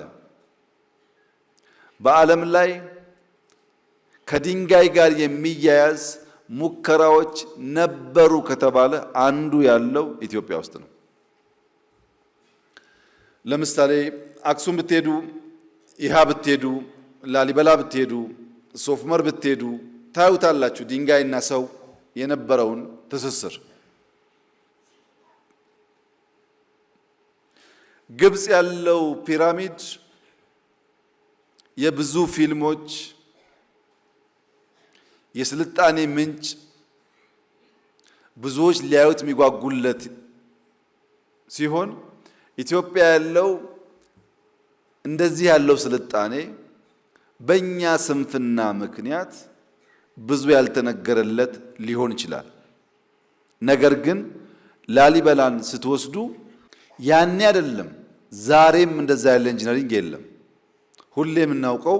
በዓለም ላይ ከድንጋይ ጋር የሚያያዝ ሙከራዎች ነበሩ ከተባለ አንዱ ያለው ኢትዮጵያ ውስጥ ነው። ለምሳሌ አክሱም ብትሄዱ፣ ይሃ ብትሄዱ፣ ላሊበላ ብትሄዱ፣ ሶፍ ዑመር ብትሄዱ ታዩታላችሁ ድንጋይና ሰው የነበረውን ትስስር። ግብጽ ያለው ፒራሚድ የብዙ ፊልሞች የስልጣኔ ምንጭ፣ ብዙዎች ሊያዩት የሚጓጉለት ሲሆን ኢትዮጵያ ያለው እንደዚህ ያለው ስልጣኔ በእኛ ስንፍና ምክንያት ብዙ ያልተነገረለት ሊሆን ይችላል። ነገር ግን ላሊበላን ስትወስዱ ያኔ አይደለም ዛሬም እንደዛ ያለ engineering የለም። ሁሌ የምናውቀው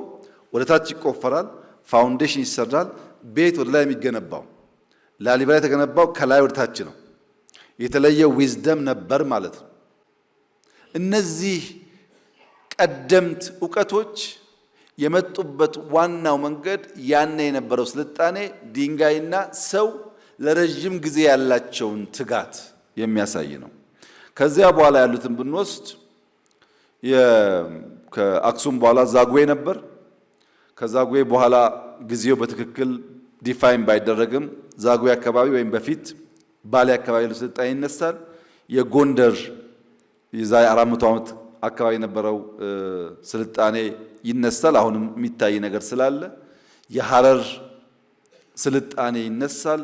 ወደ ታች ይቆፈራል፣ foundation ይሰራል፣ ቤት ወደ ላይ የሚገነባው። ላሊበላ የተገነባው ከላይ ወደ ታች ነው። የተለየ wisdom ነበር ማለት ነው። እነዚህ ቀደምት እውቀቶች የመጡበት ዋናው መንገድ ያኔ የነበረው ስልጣኔ ድንጋይና ሰው ለረዥም ጊዜ ያላቸውን ትጋት የሚያሳይ ነው። ከዚያ በኋላ ያሉትን ብንወስድ ከአክሱም በኋላ ዛጉዌ ነበር። ከዛጉዌ በኋላ ጊዜው በትክክል define ባይደረግም ዛጉዌ አካባቢ ወይም በፊት ባሌ አካባቢ ያለው ስልጣኔ ይነሳል። የጎንደር የዛሬ 400 ዓመት አካባቢ የነበረው ስልጣኔ ይነሳል። አሁንም የሚታይ ነገር ስላለ የሐረር ስልጣኔ ይነሳል።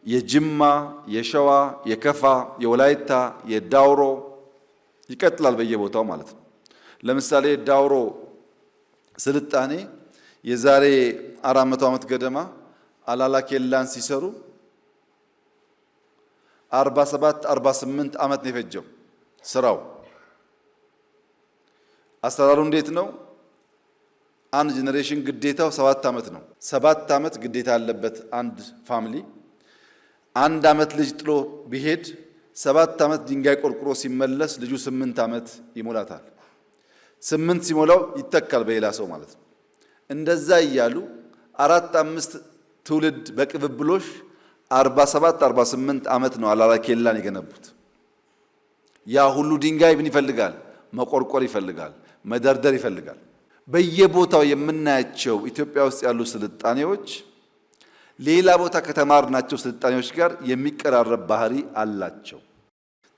የጅማ፣ የሸዋ፣ የከፋ፣ የወላይታ፣ የዳውሮ ይቀጥላል በየቦታው ማለት ነው። ለምሳሌ ዳውሮ ስልጣኔ የዛሬ 400 ዓመት ገደማ አላላ ኬላን ሲሰሩ 47 48 ዓመት ነው የፈጀው ስራው። አሰራሩ እንዴት ነው? አንድ generation ግዴታው 7 ዓመት ነው። 7 ዓመት ግዴታ ያለበት አንድ family አንድ ዓመት ልጅ ጥሎ ቢሄድ 7 ዓመት ድንጋይ ቆርቁሮ ሲመለስ ልጁ 8 ዓመት ይሞላታል። 8 ሲሞላው ይተካል በሌላ ሰው ማለት ነው። እንደዛ እያሉ አራት አምስት ትውልድ በቅብብሎሽ 47 48 ዓመት ነው አላላ ኬላን የገነቡት። ያ ሁሉ ድንጋይ ምን ይፈልጋል? መቆርቆር ይፈልጋል፣ መደርደር ይፈልጋል። በየቦታው የምናያቸው ኢትዮጵያ ውስጥ ያሉ ስልጣኔዎች ሌላ ቦታ ከተማርናቸው ስልጣኔዎች ጋር የሚቀራረብ ባህሪ አላቸው።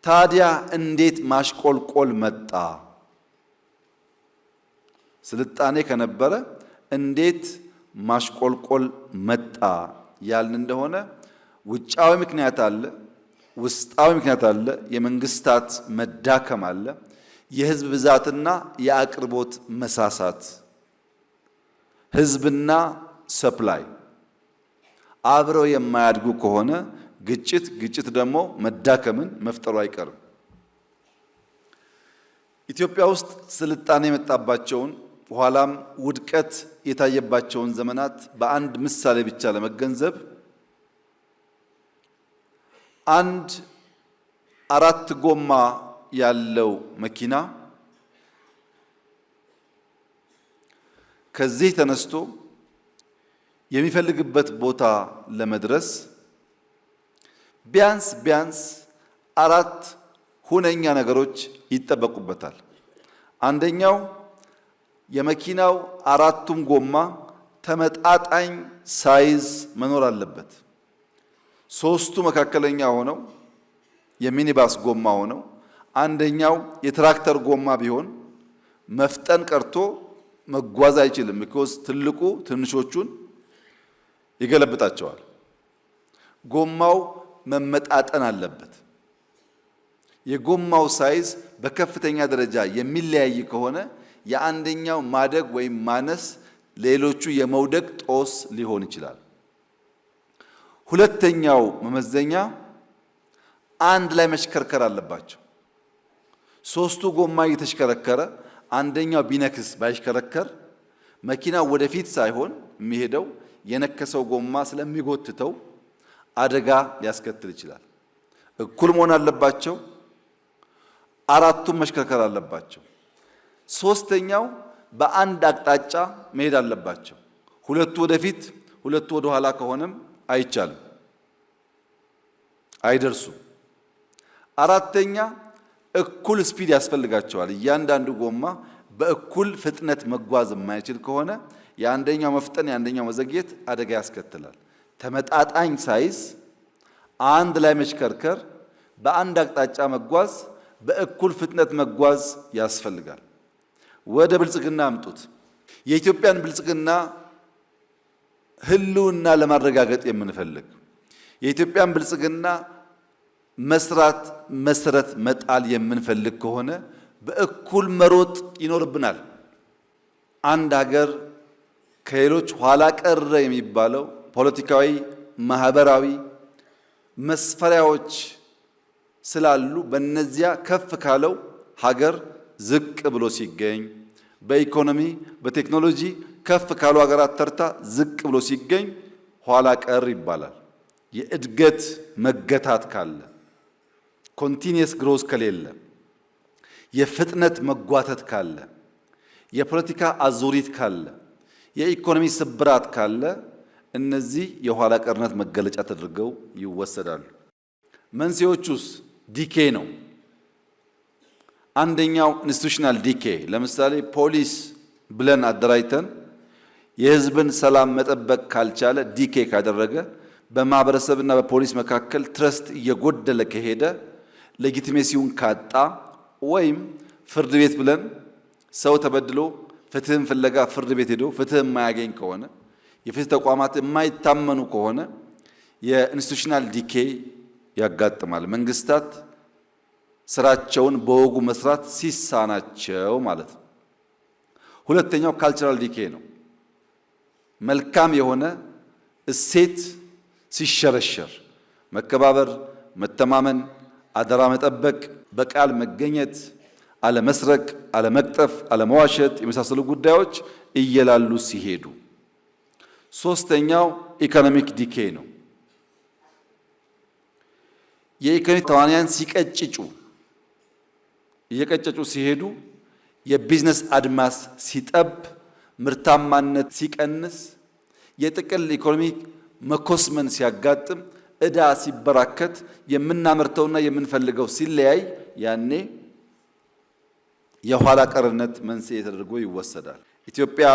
ታዲያ እንዴት ማሽቆልቆል መጣ? ስልጣኔ ከነበረ እንዴት ማሽቆልቆል መጣ ያልን እንደሆነ ውጫዊ ምክንያት አለ፣ ውስጣዊ ምክንያት አለ፣ የመንግስታት መዳከም አለ፣ የህዝብ ብዛትና የአቅርቦት መሳሳት፣ ህዝብና supply አብረው የማያድጉ ከሆነ ግጭት፣ ግጭት ደግሞ መዳከምን መፍጠሩ አይቀርም። ኢትዮጵያ ውስጥ ስልጣኔ የመጣባቸውን ኋላም ውድቀት የታየባቸውን ዘመናት በአንድ ምሳሌ ብቻ ለመገንዘብ አንድ አራት ጎማ ያለው መኪና ከዚህ ተነስቶ የሚፈልግበት ቦታ ለመድረስ ቢያንስ ቢያንስ አራት ሁነኛ ነገሮች ይጠበቁበታል። አንደኛው የመኪናው አራቱም ጎማ ተመጣጣኝ size መኖር አለበት። ሶስቱ መካከለኛ ሆነው የሚኒባስ ጎማ ሆነው አንደኛው የትራክተር ጎማ ቢሆን መፍጠን ቀርቶ መጓዝ አይችልም። because ትልቁ ትንሾቹን ይገለብጣቸዋል። ጎማው መመጣጠን አለበት። የጎማው size በከፍተኛ ደረጃ የሚለያይ ከሆነ የአንደኛው ማደግ ወይም ማነስ ሌሎቹ የመውደቅ ጦስ ሊሆን ይችላል። ሁለተኛው መመዘኛ አንድ ላይ መሽከርከር አለባቸው። ሶስቱ ጎማ እየተሽከረከረ አንደኛው ቢነክስ ባይሽከረከር መኪናው ወደፊት ሳይሆን የሚሄደው የነከሰው ጎማ ስለሚጎትተው አደጋ ሊያስከትል ይችላል። እኩል መሆን አለባቸው። አራቱም መሽከርከር አለባቸው። ሶስተኛው በአንድ አቅጣጫ መሄድ አለባቸው። ሁለቱ ወደፊት፣ ሁለቱ ወደ ኋላ ከሆነም አይቻልም፣ አይደርሱም። አራተኛ እኩል speed ያስፈልጋቸዋል። እያንዳንዱ ጎማ በእኩል ፍጥነት መጓዝ የማይችል ከሆነ የአንደኛው መፍጠን የአንደኛው መዘግየት አደጋ ያስከትላል። ተመጣጣኝ size፣ አንድ ላይ መሽከርከር፣ በአንድ አቅጣጫ መጓዝ፣ በእኩል ፍጥነት መጓዝ ያስፈልጋል። ወደ ብልጽግና አምጡት። የኢትዮጵያን ብልጽግና ህልውና ለማረጋገጥ የምንፈልግ የኢትዮጵያን ብልጽግና መስራት መሰረት መጣል የምንፈልግ ከሆነ በእኩል መሮጥ ይኖርብናል። አንድ ሀገር ከሌሎች ኋላ ቀረ የሚባለው ፖለቲካዊ፣ ማህበራዊ መስፈሪያዎች ስላሉ በእነዚያ ከፍ ካለው ሀገር ዝቅ ብሎ ሲገኝ፣ በኢኮኖሚ በቴክኖሎጂ ከፍ ካሉ ሀገራት ተርታ ዝቅ ብሎ ሲገኝ ኋላ ቀር ይባላል። የእድገት መገታት ካለ፣ continuous growth ከሌለ፣ የፍጥነት መጓተት ካለ፣ የፖለቲካ አዙሪት ካለ፣ የኢኮኖሚ ስብራት ካለ እነዚህ የኋላ ቀርነት መገለጫ ተደርገው ይወሰዳሉ። መንስኤዎቹስ decay ነው። አንደኛው institutional decay፣ ለምሳሌ ፖሊስ ብለን አደራጅተን የሕዝብን ሰላም መጠበቅ ካልቻለ፣ decay ካደረገ፣ በማህበረሰብና በፖሊስ መካከል trust እየጎደለ ከሄደ፣ legitimacy ውን ካጣ፣ ወይም ፍርድ ቤት ብለን ሰው ተበድሎ ፍትህን ፍለጋ ፍርድ ቤት ሄዶ ፍትህ የማያገኝ ከሆነ፣ የፍትህ ተቋማት የማይታመኑ ከሆነ የ institutional decay ያጋጥማል። መንግስታት ስራቸውን በወጉ መስራት ሲሳናቸው ማለት ነው። ሁለተኛው cultural decay ነው። መልካም የሆነ እሴት ሲሸረሸር፣ መከባበር፣ መተማመን፣ አደራ መጠበቅ፣ በቃል መገኘት፣ አለመስረቅ፣ አለመቅጠፍ፣ አለመዋሸት የመሳሰሉ ጉዳዮች እየላሉ ሲሄዱ። ሶስተኛው economic decay ነው። የኢኮኖሚ ተዋንያን ሲቀጭጩ፣ እየቀጨጩ ሲሄዱ፣ የቢዝነስ አድማስ ሲጠብ፣ ምርታማነት ሲቀንስ፣ የጥቅል ኢኮኖሚ መኮስመን ሲያጋጥም፣ ዕዳ ሲበራከት፣ የምናመርተውና የምንፈልገው ሲለያይ ያኔ የኋላ ቀርነት መንስኤ ተደርጎ ይወሰዳል። ኢትዮጵያ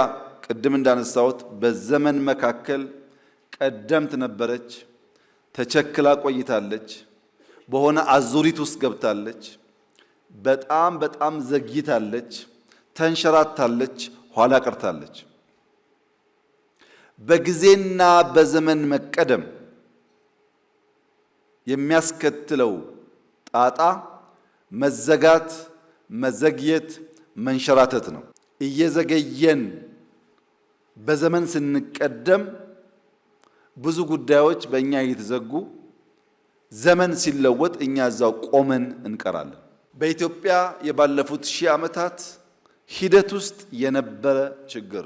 ቅድም እንዳነሳሁት በዘመን መካከል ቀደምት ነበረች። ተቸክላ ቆይታለች። በሆነ አዙሪት ውስጥ ገብታለች። በጣም በጣም ዘግይታለች። ተንሸራታለች። ኋላ ቀርታለች። በጊዜና በዘመን መቀደም የሚያስከትለው ጣጣ መዘጋት፣ መዘግየት፣ መንሸራተት ነው። እየዘገየን በዘመን ስንቀደም ብዙ ጉዳዮች በእኛ እየተዘጉ ዘመን ሲለወጥ እኛ እዛው ቆመን እንቀራለን። በኢትዮጵያ የባለፉት 1000 ዓመታት ሂደት ውስጥ የነበረ ችግር።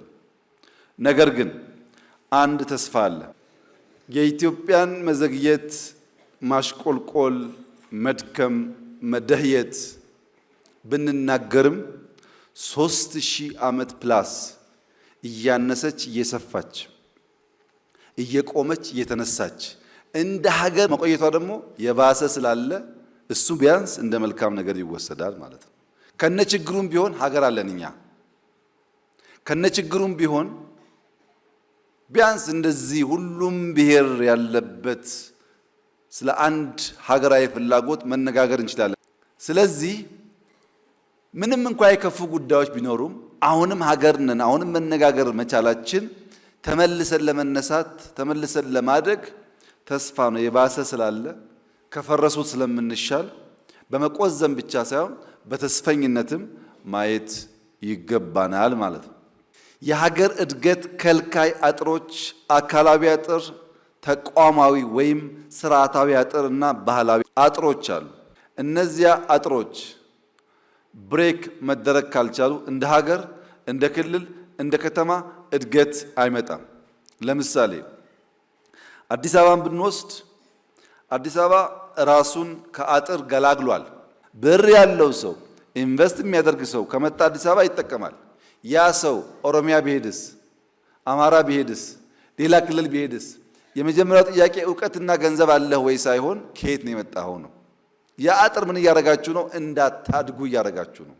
ነገር ግን አንድ ተስፋ አለ። የኢትዮጵያን መዘግየት፣ ማሽቆልቆል፣ መድከም፣ መደህየት ብንናገርም 3000 ዓመት plus እያነሰች እየሰፋች እየቆመች እየተነሳች እንደ ሀገር መቆየቷ ደግሞ የባሰ ስላለ እሱ ቢያንስ እንደ መልካም ነገር ይወሰዳል ማለት ነው። ከነ ችግሩም ቢሆን ሀገር አለን እኛ። ከነ ችግሩም ቢሆን ቢያንስ እንደዚህ ሁሉም ብሔር ያለበት ስለ አንድ ሀገራዊ ፍላጎት መነጋገር እንችላለን። ስለዚህ ምንም እንኳ የከፉ ጉዳዮች ቢኖሩም አሁንም ሀገር ነን። አሁንም መነጋገር መቻላችን ተመልሰን ለመነሳት ተመልሰን ለማደግ ተስፋ ነው። የባሰ ስላለ ከፈረሱት ስለምንሻል በመቆዘም ብቻ ሳይሆን በተስፈኝነትም ማየት ይገባናል ማለት ነው። የሀገር እድገት ከልካይ አጥሮች አካላዊ አጥር፣ ተቋማዊ ወይም ስርዓታዊ አጥር እና ባህላዊ አጥሮች አሉ። እነዚያ አጥሮች break መደረግ ካልቻሉ እንደ ሀገር፣ እንደ ክልል፣ እንደ ከተማ እድገት አይመጣም። ለምሳሌ አዲስ አበባን ብንወስድ አዲስ አበባ ራሱን ከአጥር ገላግሏል። ብር ያለው ሰው invest የሚያደርግ ሰው ከመጣ አዲስ አበባ ይጠቀማል። ያ ሰው ኦሮሚያ ቢሄድስ፣ አማራ ቢሄድስ፣ ሌላ ክልል ቢሄድስ የመጀመሪያው ጥያቄ እውቀትና ገንዘብ አለህ ወይ ሳይሆን ከየት ነው የመጣኸው ነው። ያ አጥር ምን እያደረጋችሁ ነው? እንዳታድጉ እያደረጋችሁ ነው።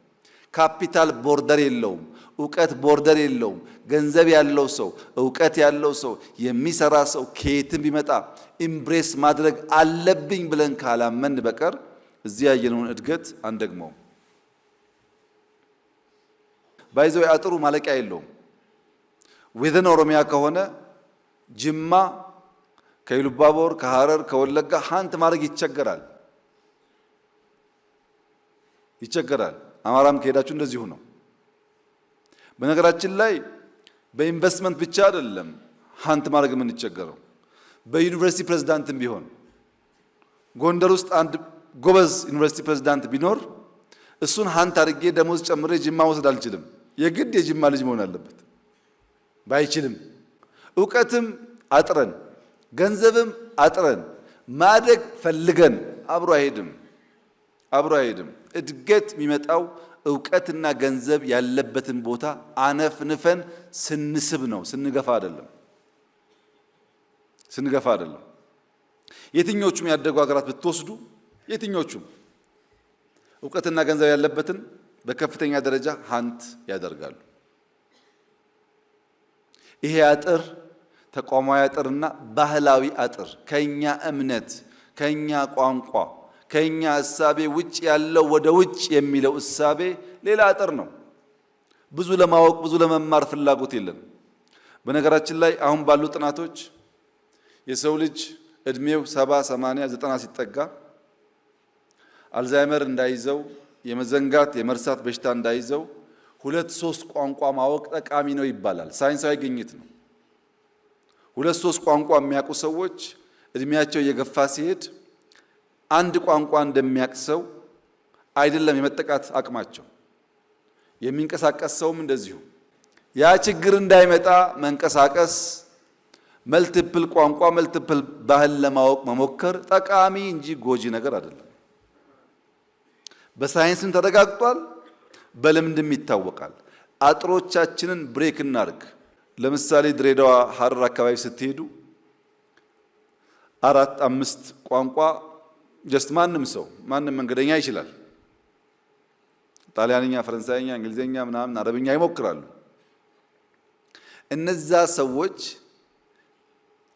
ካፒታል border የለውም። እውቀት border የለውም። ገንዘብ ያለው ሰው፣ እውቀት ያለው ሰው፣ የሚሰራ ሰው ከየትም ቢመጣ embrace ማድረግ አለብኝ ብለን ካላመን በቀር እዚህ ያየነውን እድገት አንደግመውም። By the way አጥሩ ማለቂያ የለውም። Within ኦሮሚያ ከሆነ ጅማ ከኢሉባቦር፣ ከሐረር፣ ከወለጋ hunt ማድረግ ይቸገራል ይቸገራል። አማራም ከሄዳችሁ እንደዚሁ ነው። በነገራችን ላይ በኢንቨስትመንት ብቻ አይደለም hunt ማድረግ የምንቸገረው፣ በዩኒቨርሲቲ ፕሬዝዳንትም ቢሆን ጎንደር ውስጥ አንድ ጎበዝ ዩኒቨርሲቲ ፕሬዝዳንት ቢኖር እሱን hunt አድርጌ ደሞዝ ጨምሬ ጅማ መውሰድ አልችልም። የግድ የጅማ ልጅ መሆን አለበት። ባይችልም እውቀትም አጥረን ገንዘብም አጥረን ማደግ ፈልገን አብሮ አይሄድም፣ አብሮ አይሄድም። እድገት የሚመጣው እውቀትና ገንዘብ ያለበትን ቦታ አነፍንፈን ስንስብ ነው፣ ስንገፋ አይደለም፣ ስንገፋ አይደለም። የትኞቹም ያደጉ ሀገራት ብትወስዱ የትኞቹም እውቀትና ገንዘብ ያለበትን በከፍተኛ ደረጃ hunt ያደርጋሉ። ይሄ አጥር ተቋማዊ አጥርና ባህላዊ አጥር ከኛ እምነት፣ ከኛ ቋንቋ፣ ከኛ እሳቤ ውጭ ያለው ወደ ውጭ የሚለው እሳቤ ሌላ አጥር ነው። ብዙ ለማወቅ ብዙ ለመማር ፍላጎት የለም። በነገራችን ላይ አሁን ባሉ ጥናቶች የሰው ልጅ እድሜው 70፣ 80፣ 90 ሲጠጋ አልዛይመር እንዳይዘው የመዘንጋት የመርሳት በሽታ እንዳይዘው ሁለት ሶስት ቋንቋ ማወቅ ጠቃሚ ነው ይባላል። ሳይንሳዊ ግኝት ነው። ሁለት ሶስት ቋንቋ የሚያውቁ ሰዎች እድሜያቸው እየገፋ ሲሄድ አንድ ቋንቋ እንደሚያውቅ ሰው አይደለም የመጠቃት አቅማቸው። የሚንቀሳቀስ ሰውም እንደዚሁ። ያ ችግር እንዳይመጣ መንቀሳቀስ፣ multiple ቋንቋ multiple ባህል ለማወቅ መሞከር ጠቃሚ እንጂ ጎጂ ነገር አይደለም። በሳይንስም ተረጋግጧል፣ በልምድም ይታወቃል። አጥሮቻችንን break እናርግ። ለምሳሌ ድሬዳዋ፣ ሐረር አካባቢ ስትሄዱ አራት አምስት ቋንቋ just ማንም ሰው ማንም መንገደኛ ይችላል። ጣሊያንኛ፣ ፈረንሳይኛ፣ እንግሊዝኛ ምናምን አረብኛ ይሞክራሉ። እነዛ ሰዎች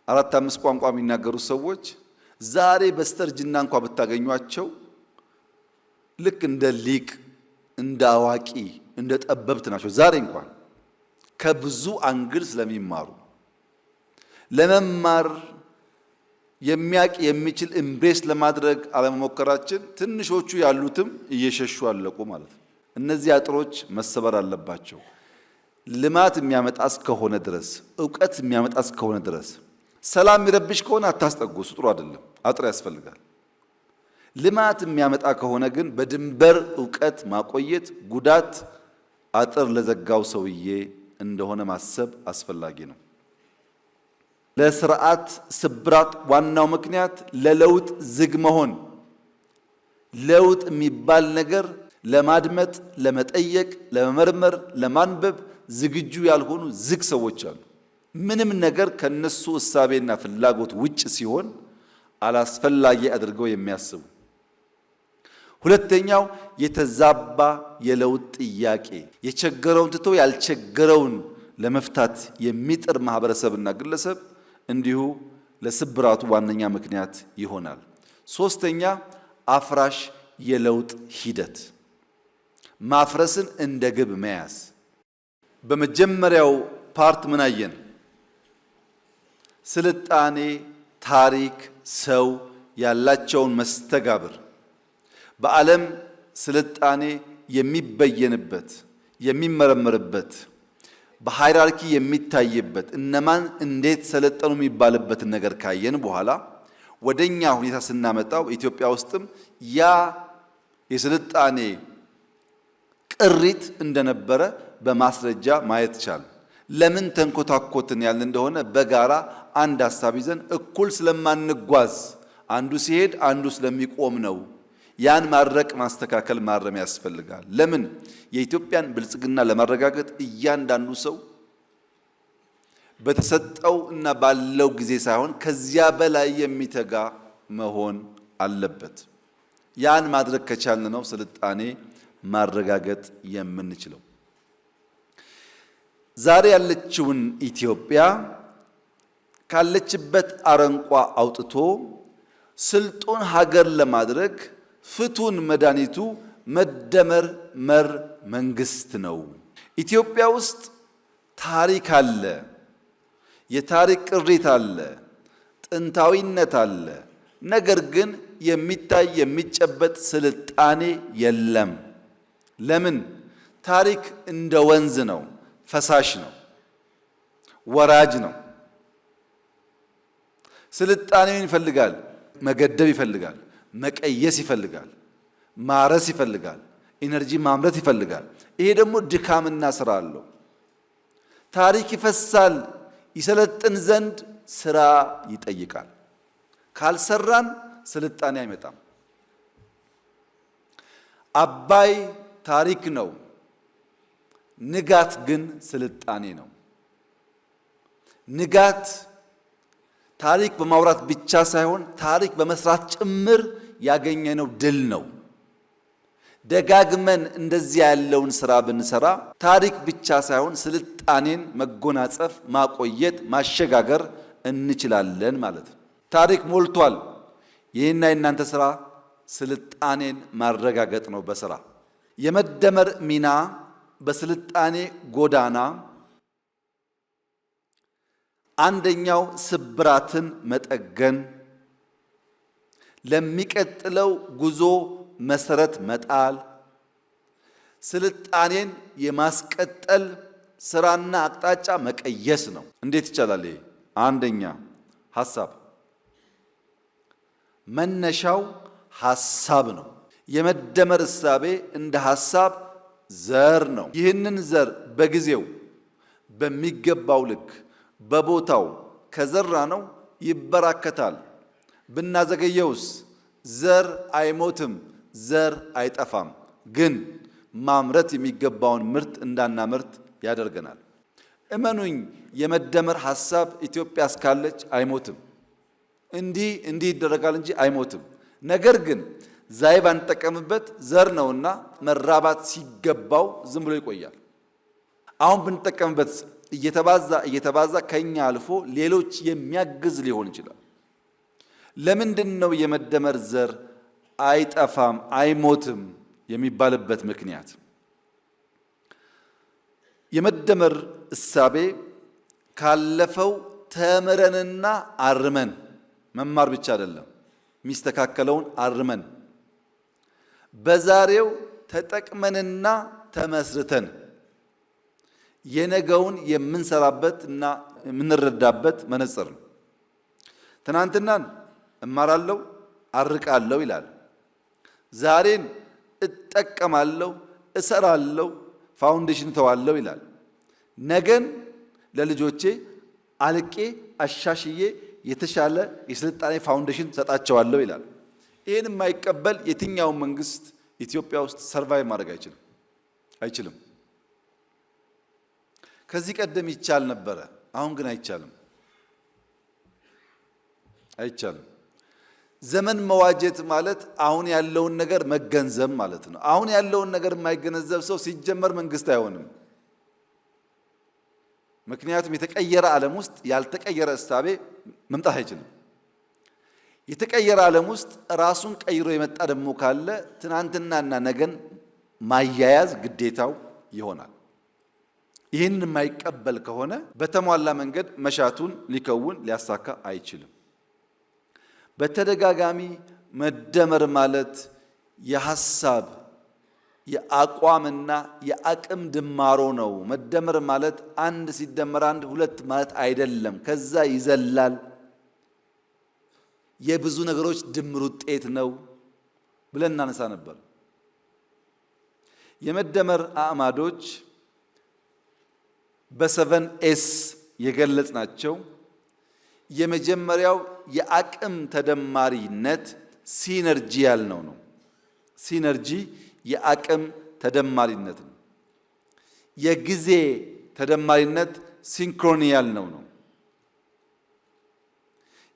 አራት አምስት ቋንቋ የሚናገሩ ሰዎች ዛሬ በስተርጅና እንኳ ብታገኟቸው ልክ እንደ ሊቅ እንደ አዋቂ እንደ ጠበብት ናቸው። ዛሬ እንኳን ከብዙ angle ስለሚማሩ ለመማር የሚያቅ የሚችል embrace ለማድረግ አለመሞከራችን ትንሾቹ ያሉትም እየሸሹ አለቁ ማለት ነው። እነዚህ አጥሮች መሰበር አለባቸው። ልማት የሚያመጣ እስከሆነ ድረስ እውቀት የሚያመጣ እስከሆነ ድረስ ሰላም የሚረብሽ ከሆነ አታስጠጉ። እሱ ጥሩ አይደለም። አጥር ያስፈልጋል። ልማት የሚያመጣ ከሆነ ግን በድንበር እውቀት ማቆየት ጉዳት አጥር ለዘጋው ሰውዬ እንደሆነ ማሰብ አስፈላጊ ነው። ለስርዓት ስብራት ዋናው ምክንያት ለለውጥ ዝግ መሆን። ለውጥ የሚባል ነገር ለማድመጥ፣ ለመጠየቅ፣ ለመመርመር፣ ለማንበብ ዝግጁ ያልሆኑ ዝግ ሰዎች አሉ። ምንም ነገር ከነሱ እሳቤና ፍላጎት ውጭ ሲሆን አላስፈላጊ አድርገው የሚያስቡ። ሁለተኛው የተዛባ የለውጥ ጥያቄ፣ የቸገረውን ትቶ ያልቸገረውን ለመፍታት የሚጥር ማህበረሰብና ግለሰብ እንዲሁ ለስብራቱ ዋነኛ ምክንያት ይሆናል። ሶስተኛ አፍራሽ የለውጥ ሂደት፣ ማፍረስን እንደ ግብ መያዝ። በመጀመሪያው part ምን አየን? ስልጣኔ፣ ታሪክ፣ ሰው ያላቸውን መስተጋብር በዓለም ስልጣኔ የሚበየንበት የሚመረመርበት በ hierarchy የሚታይበት እነማን እንዴት ሰለጠኑ የሚባልበትን ነገር ካየን በኋላ ወደኛ ሁኔታ ስናመጣው ኢትዮጵያ ውስጥም ያ የስልጣኔ ቅሪት እንደነበረ በማስረጃ ማየት ቻል። ለምን ተንኮታኮትን ያልን እንደሆነ በጋራ አንድ ሀሳብ ይዘን እኩል ስለማንጓዝ አንዱ ሲሄድ አንዱ ስለሚቆም ነው። ያን ማድረቅ፣ ማስተካከል፣ ማረም ያስፈልጋል። ለምን የኢትዮጵያን ብልጽግና ለማረጋገጥ እያንዳንዱ ሰው በተሰጠው እና ባለው ጊዜ ሳይሆን ከዚያ በላይ የሚተጋ መሆን አለበት። ያን ማድረግ ከቻልን ነው ስልጣኔ ማረጋገጥ የምንችለው። ዛሬ ያለችውን ኢትዮጵያ ካለችበት አረንቋ አውጥቶ ስልጡን ሀገር ለማድረግ ፍቱን መድኃኒቱ መደመር መር መንግስት ነው። ኢትዮጵያ ውስጥ ታሪክ አለ፣ የታሪክ ቅሪት አለ፣ ጥንታዊነት አለ። ነገር ግን የሚታይ የሚጨበጥ ስልጣኔ የለም። ለምን? ታሪክ እንደ ወንዝ ነው፣ ፈሳሽ ነው፣ ወራጅ ነው። ስልጣኔውን ይፈልጋል፣ መገደብ ይፈልጋል፣ መቀየስ ይፈልጋል፣ ማረስ ይፈልጋል፣ energy ማምረት ይፈልጋል። ይሄ ደግሞ ድካምና ስራ አለው። ታሪክ ይፈሳል። ይሰለጥን ዘንድ ስራ ይጠይቃል። ካልሰራን ስልጣኔ አይመጣም። አባይ ታሪክ ነው። ንጋት ግን ስልጣኔ ነው። ንጋት ታሪክ በማውራት ብቻ ሳይሆን ታሪክ በመስራት ጭምር ያገኘነው ድል ነው። ደጋግመን እንደዚያ ያለውን ስራ ብንሰራ ታሪክ ብቻ ሳይሆን ስልጣኔን መጎናጸፍ፣ ማቆየት፣ ማሸጋገር እንችላለን ማለት ነው። ታሪክ ሞልቷል። ይህና የእናንተ ስራ ስልጣኔን ማረጋገጥ ነው። በስራ የመደመር ሚና በስልጣኔ ጎዳና አንደኛው ስብራትን መጠገን፣ ለሚቀጥለው ጉዞ መሰረት መጣል፣ ስልጣኔን የማስቀጠል ስራና አቅጣጫ መቀየስ ነው። እንዴት ይቻላል? ይሄ አንደኛ ሀሳብ መነሻው ሀሳብ ነው። የመደመር እሳቤ እንደ ሀሳብ ዘር ነው። ይህንን ዘር በጊዜው በሚገባው ልክ በቦታው ከዘራ ነው ይበራከታል። ብናዘገየውስ ዘር አይሞትም፣ ዘር አይጠፋም። ግን ማምረት የሚገባውን ምርት እንዳናመርት ያደርገናል። እመኑኝ፣ የመደመር ሀሳብ ኢትዮጵያ እስካለች አይሞትም። እንዲህ እንዲህ ይደረጋል እንጂ አይሞትም። ነገር ግን ዛይ ባንጠቀምበት ዘር ነውና መራባት ሲገባው ዝም ብሎ ይቆያል። አሁን ብንጠቀምበት እየተባዛ እየተባዛ ከኛ አልፎ ሌሎች የሚያግዝ ሊሆን ይችላል። ለምንድን ነው የመደመር ዘር አይጠፋም አይሞትም የሚባልበት ምክንያት? የመደመር እሳቤ ካለፈው ተምረንና አርመን መማር ብቻ አይደለም፣ የሚስተካከለውን አርመን በዛሬው ተጠቅመንና ተመስርተን የነገውን የምንሰራበት እና የምንረዳበት መነጽር ነው። ትናንትናን እማራለሁ አርቃለሁ ይላል። ዛሬን እጠቀማለሁ፣ እሰራለሁ፣ foundation እተዋለሁ ይላል። ነገን ለልጆቼ አልቄ አሻሽዬ የተሻለ የስልጣኔ foundation ሰጣቸዋለሁ ይላል። ይህን የማይቀበል የትኛውን መንግስት ኢትዮጵያ ውስጥ survive ማድረግ አይችልም አይችልም። ከዚህ ቀደም ይቻል ነበረ፣ አሁን ግን አይቻልም አይቻልም። ዘመን መዋጀት ማለት አሁን ያለውን ነገር መገንዘብ ማለት ነው። አሁን ያለውን ነገር የማይገነዘብ ሰው ሲጀመር መንግስት አይሆንም። ምክንያቱም የተቀየረ ዓለም ውስጥ ያልተቀየረ እሳቤ መምጣት አይችልም። የተቀየረ ዓለም ውስጥ ራሱን ቀይሮ የመጣ ደግሞ ካለ ትናንትናና ነገን ማያያዝ ግዴታው ይሆናል። ይህንን የማይቀበል ከሆነ በተሟላ መንገድ መሻቱን ሊከውን ሊያሳካ አይችልም። በተደጋጋሚ መደመር ማለት የሐሳብ የአቋምና የአቅም ድማሮ ነው። መደመር ማለት አንድ ሲደመር አንድ ሁለት ማለት አይደለም። ከዛ ይዘላል። የብዙ ነገሮች ድምር ውጤት ነው ብለን እናነሳ ነበር። የመደመር አዕማዶች በ seven S የገለጽናቸው። የመጀመሪያው የአቅም ተደማሪነት synergy ያልነው ነው። Synergy የአቅም ተደማሪነት ነው። የጊዜ ተደማሪነት synchrony ያልነው ነው።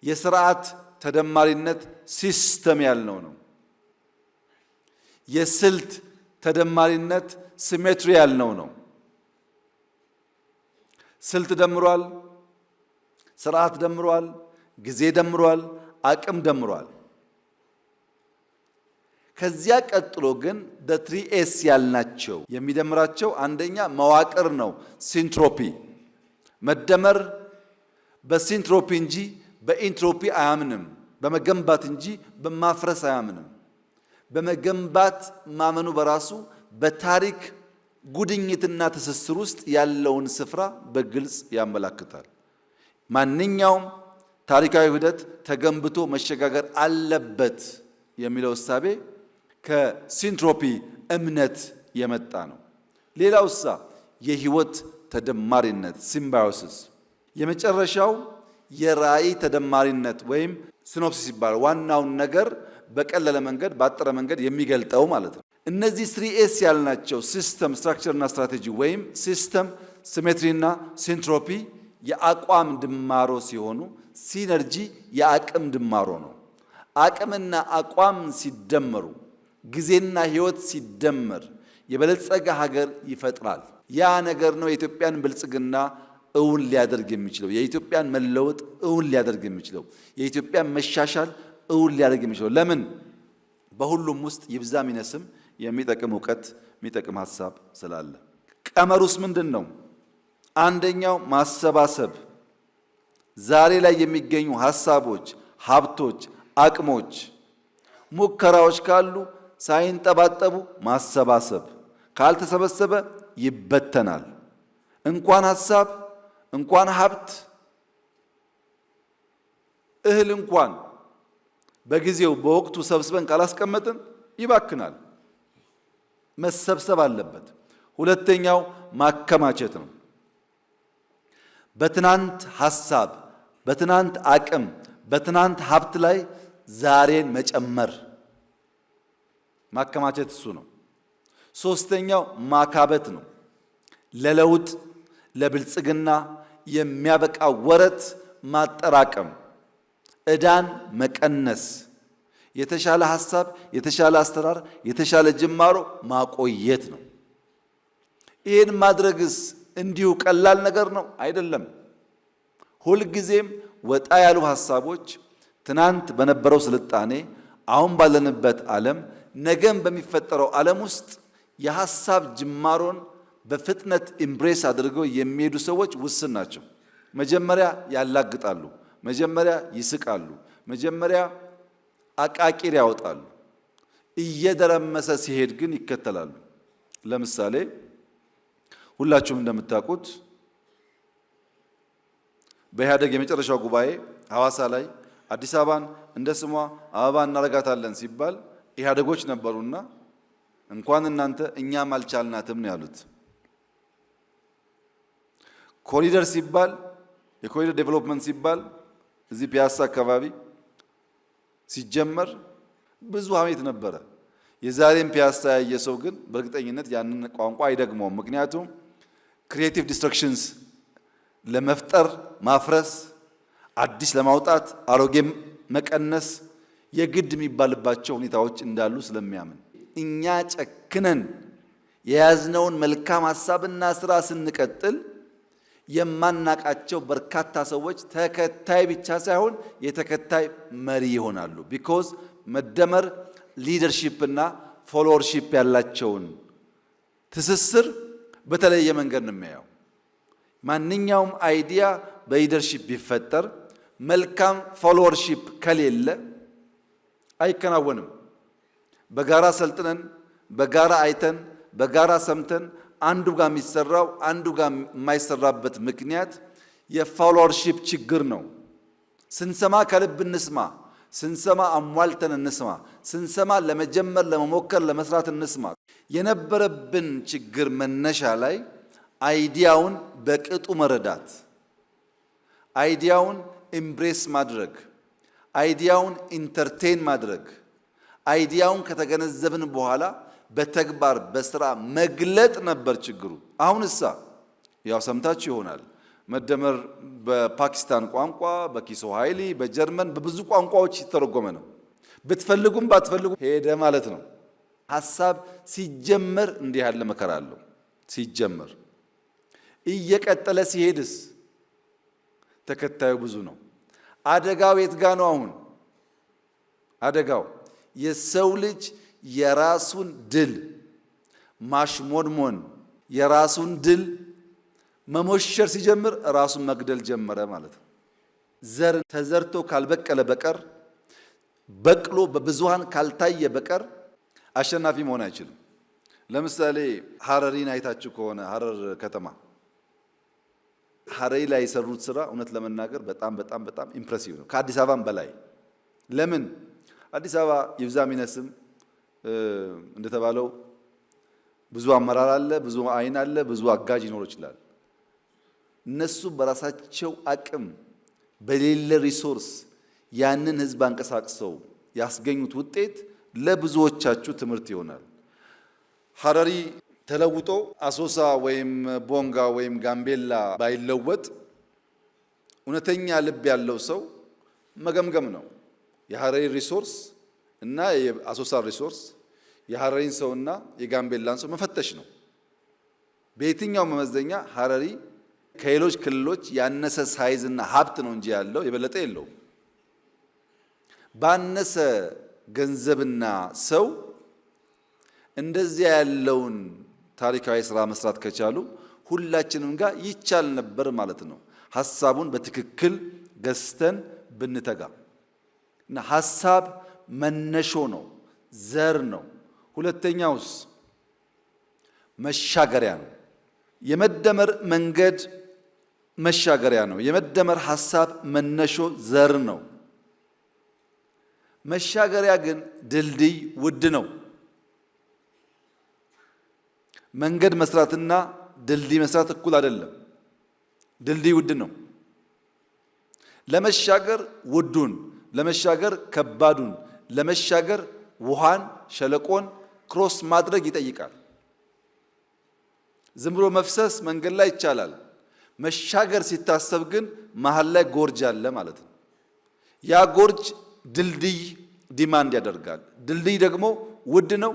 የስርዓት ተደማሪነት system ያልነው ነው። የስልት ተደማሪነት symmetry ያልነው ነው። ስልት ደምሯል፣ ስርዓት ደምሯል፣ ጊዜ ደምሯል፣ አቅም ደምሯል። ከዚያ ቀጥሎ ግን three S ያልናቸው የሚደምራቸው አንደኛ መዋቅር ነው፣ syntropy። መደመር በ syntropy እንጂ በ entropy አያምንም። በመገንባት እንጂ በማፍረስ አያምንም። በመገንባት ማመኑ በራሱ በታሪክ ጉድኝትና ትስስር ውስጥ ያለውን ስፍራ በግልጽ ያመላክታል። ማንኛውም ታሪካዊ ሂደት ተገንብቶ መሸጋገር አለበት የሚለው እሳቤ ከ syntropy እምነት የመጣ ነው። ሌላው እሳ የህይወት ተደማሪነት symbiosis፣ የመጨረሻው የራዕይ ተደማሪነት ወይም synopsis ይባላል። ዋናውን ነገር በቀለለ መንገድ ባጠረ መንገድ የሚገልጠው ማለት ነው። እነዚህ three S ያልናቸው system፣ structure እና ስትራቴጂ ወይም system፣ symmetry እና syntropy የአቋም ድማሮ ሲሆኑ synergy የአቅም ድማሮ ነው። አቅምና አቋም ሲደመሩ፣ ጊዜና ሕይወት ሲደመር የበለጸገ ሀገር ይፈጥራል። ያ ነገር ነው የኢትዮጵያን ብልጽግና እውን ሊያደርግ የሚችለው፣ የኢትዮጵያን መለወጥ እውን ሊያደርግ የሚችለው፣ የኢትዮጵያን መሻሻል እውን ሊያደርግ የሚችለው። ለምን? በሁሉም ውስጥ ይብዛም ይነስም የሚጠቅም እውቀት የሚጠቅም ሀሳብ ስላለ። ቀመሩስ ምንድን ነው? አንደኛው ማሰባሰብ፣ ዛሬ ላይ የሚገኙ ሀሳቦች፣ ሀብቶች፣ አቅሞች፣ ሙከራዎች ካሉ ሳይንጠባጠቡ ማሰባሰብ። ካልተሰበሰበ ይበተናል። እንኳን ሀሳብ እንኳን ሀብት እህል እንኳን በጊዜው በወቅቱ ሰብስበን ካላስቀመጥን ይባክናል። መሰብሰብ አለበት። ሁለተኛው ማከማቸት ነው። በትናንት ሀሳብ፣ በትናንት አቅም፣ በትናንት ሀብት ላይ ዛሬን መጨመር ማከማቸት እሱ ነው። ሶስተኛው ማካበት ነው። ለለውጥ ለብልጽግና የሚያበቃ ወረት ማጠራቀም፣ ዕዳን መቀነስ፣ የተሻለ ሀሳብ፣ የተሻለ አሰራር፣ የተሻለ ጅማሮ ማቆየት ነው። ይህን ማድረግስ እንዲሁ ቀላል ነገር ነው? አይደለም። ሁልጊዜም ወጣ ያሉ ሀሳቦች ትናንት በነበረው ስልጣኔ፣ አሁን ባለንበት ዓለም፣ ነገም በሚፈጠረው ዓለም ውስጥ የሀሳብ ጅማሮን በፍጥነት embrace አድርገው የሚሄዱ ሰዎች ውስን ናቸው። መጀመሪያ ያላግጣሉ፣ መጀመሪያ ይስቃሉ፣ መጀመሪያ አቃቂር ያወጣሉ። እየደረመሰ ሲሄድ ግን ይከተላሉ። ለምሳሌ ሁላችሁም እንደምታውቁት በኢህአዴግ የመጨረሻው ጉባኤ ሐዋሳ ላይ አዲስ አበባን እንደ ስሟ አበባ እናረጋታለን ሲባል ኢህአዴጎች ነበሩና እንኳን እናንተ እኛም አልቻልናትም ነው ያሉት። ኮሪደር ሲባል የኮሪደር development ሲባል እዚህ ፒያሳ አካባቢ ሲጀመር ብዙ ሀሜት ነበረ። የዛሬን ፒያሳ ያየ ሰው ግን በእርግጠኝነት ያንን ቋንቋ አይደግመውም። ምክንያቱም creative destructions ለመፍጠር ማፍረስ፣ አዲስ ለማውጣት አሮጌም መቀነስ የግድ የሚባልባቸው ሁኔታዎች እንዳሉ ስለሚያምን እኛ ጨክነን የያዝነውን መልካም ሀሳብና ስራ ስንቀጥል የማናቃቸው በርካታ ሰዎች ተከታይ ብቻ ሳይሆን የተከታይ መሪ ይሆናሉ። because መደመር leadership እና followership ያላቸውን ትስስር በተለየ መንገድ ነው የሚያየው። ማንኛውም idea በ leadership ቢፈጠር መልካም followership ከሌለ አይከናወንም። በጋራ ሰልጥነን በጋራ አይተን በጋራ ሰምተን አንዱ ጋር የሚሰራው አንዱ ጋር የማይሰራበት ምክንያት የ followership ችግር ነው። ስንሰማ ከልብ እንስማ። ስንሰማ አሟልተን እንስማ። ስንሰማ ለመጀመር፣ ለመሞከር፣ ለመስራት እንስማ። የነበረብን ችግር መነሻ ላይ idea ውን በቅጡ መረዳት፣ idea ውን embrace ማድረግ፣ idea ውን entertain ማድረግ፣ idea ውን ከተገነዘብን በኋላ በተግባር በስራ መግለጥ ነበር ችግሩ። አሁን እሳ ያው ሰምታችሁ ይሆናል መደመር በፓኪስታን ቋንቋ፣ በኪስዋሂሊ፣ በጀርመን በብዙ ቋንቋዎች የተተረጎመ ነው። ብትፈልጉም ባትፈልጉም ሄደ ማለት ነው። ሀሳብ ሲጀመር እንዲህ ያለ መከራ አለው። ሲጀመር እየቀጠለ ሲሄድስ ተከታዩ ብዙ ነው። አደጋው የት ጋ ነው? አሁን አደጋው የሰው ልጅ የራሱን ድል ማሽሞንሞን የራሱን ድል መሞሸር ሲጀምር ራሱን መግደል ጀመረ ማለት ነው። ዘር ተዘርቶ ካልበቀለ በቀር በቅሎ በብዙሃን ካልታየ በቀር አሸናፊ መሆን አይችልም። ለምሳሌ ሀረሪን አይታችሁ ከሆነ ሀረር ከተማ ሀረሪ ላይ የሰሩት ስራ እውነት ለመናገር በጣም በጣም በጣም impressive ነው፣ ከአዲስ አበባም በላይ። ለምን አዲስ አበባ ይብዛም ይነስም እንደተባለው ብዙ አመራር አለ፣ ብዙ አይን አለ፣ ብዙ አጋዥ ይኖር ይችላል። እነሱ በራሳቸው አቅም በሌለ resource ያንን ህዝብ አንቀሳቅሰው ያስገኙት ውጤት ለብዙዎቻችሁ ትምህርት ይሆናል። ሀረሪ ተለውጦ አሶሳ ወይም ቦንጋ ወይም ጋምቤላ ባይለወጥ እውነተኛ ልብ ያለው ሰው መገምገም ነው። የሀረሪ resource እና የአሶሳ resource የሀረሪን ሰውና የጋምቤላን ሰው መፈተሽ ነው። በየትኛው መመዘኛ ሀረሪ ከሌሎች ክልሎች ያነሰ size እና ሀብት ነው እንጂ ያለው የበለጠ የለውም። ባነሰ ገንዘብና ሰው እንደዚያ ያለውን ታሪካዊ ስራ መስራት ከቻሉ ሁላችንም ጋር ይቻል ነበር ማለት ነው። ሀሳቡን በትክክል ገዝተን ብንተጋ እና ሀሳብ መነሾ ነው፣ ዘር ነው። ሁለተኛውስ መሻገሪያ ነው። የመደመር መንገድ መሻገሪያ ነው። የመደመር ሀሳብ መነሾ ዘር ነው። መሻገሪያ ግን ድልድይ ውድ ነው። መንገድ መስራትና ድልድይ መስራት እኩል አይደለም። ድልድይ ውድ ነው። ለመሻገር ውዱን፣ ለመሻገር ከባዱን፣ ለመሻገር ውሃን፣ ሸለቆን cross ማድረግ ይጠይቃል። ዝም ብሎ መፍሰስ መንገድ ላይ ይቻላል። መሻገር ሲታሰብ ግን መሀል ላይ gorge አለ ማለት ነው። ያ gorge ድልድይ demand ያደርጋል። ድልድይ ደግሞ ውድ ነው።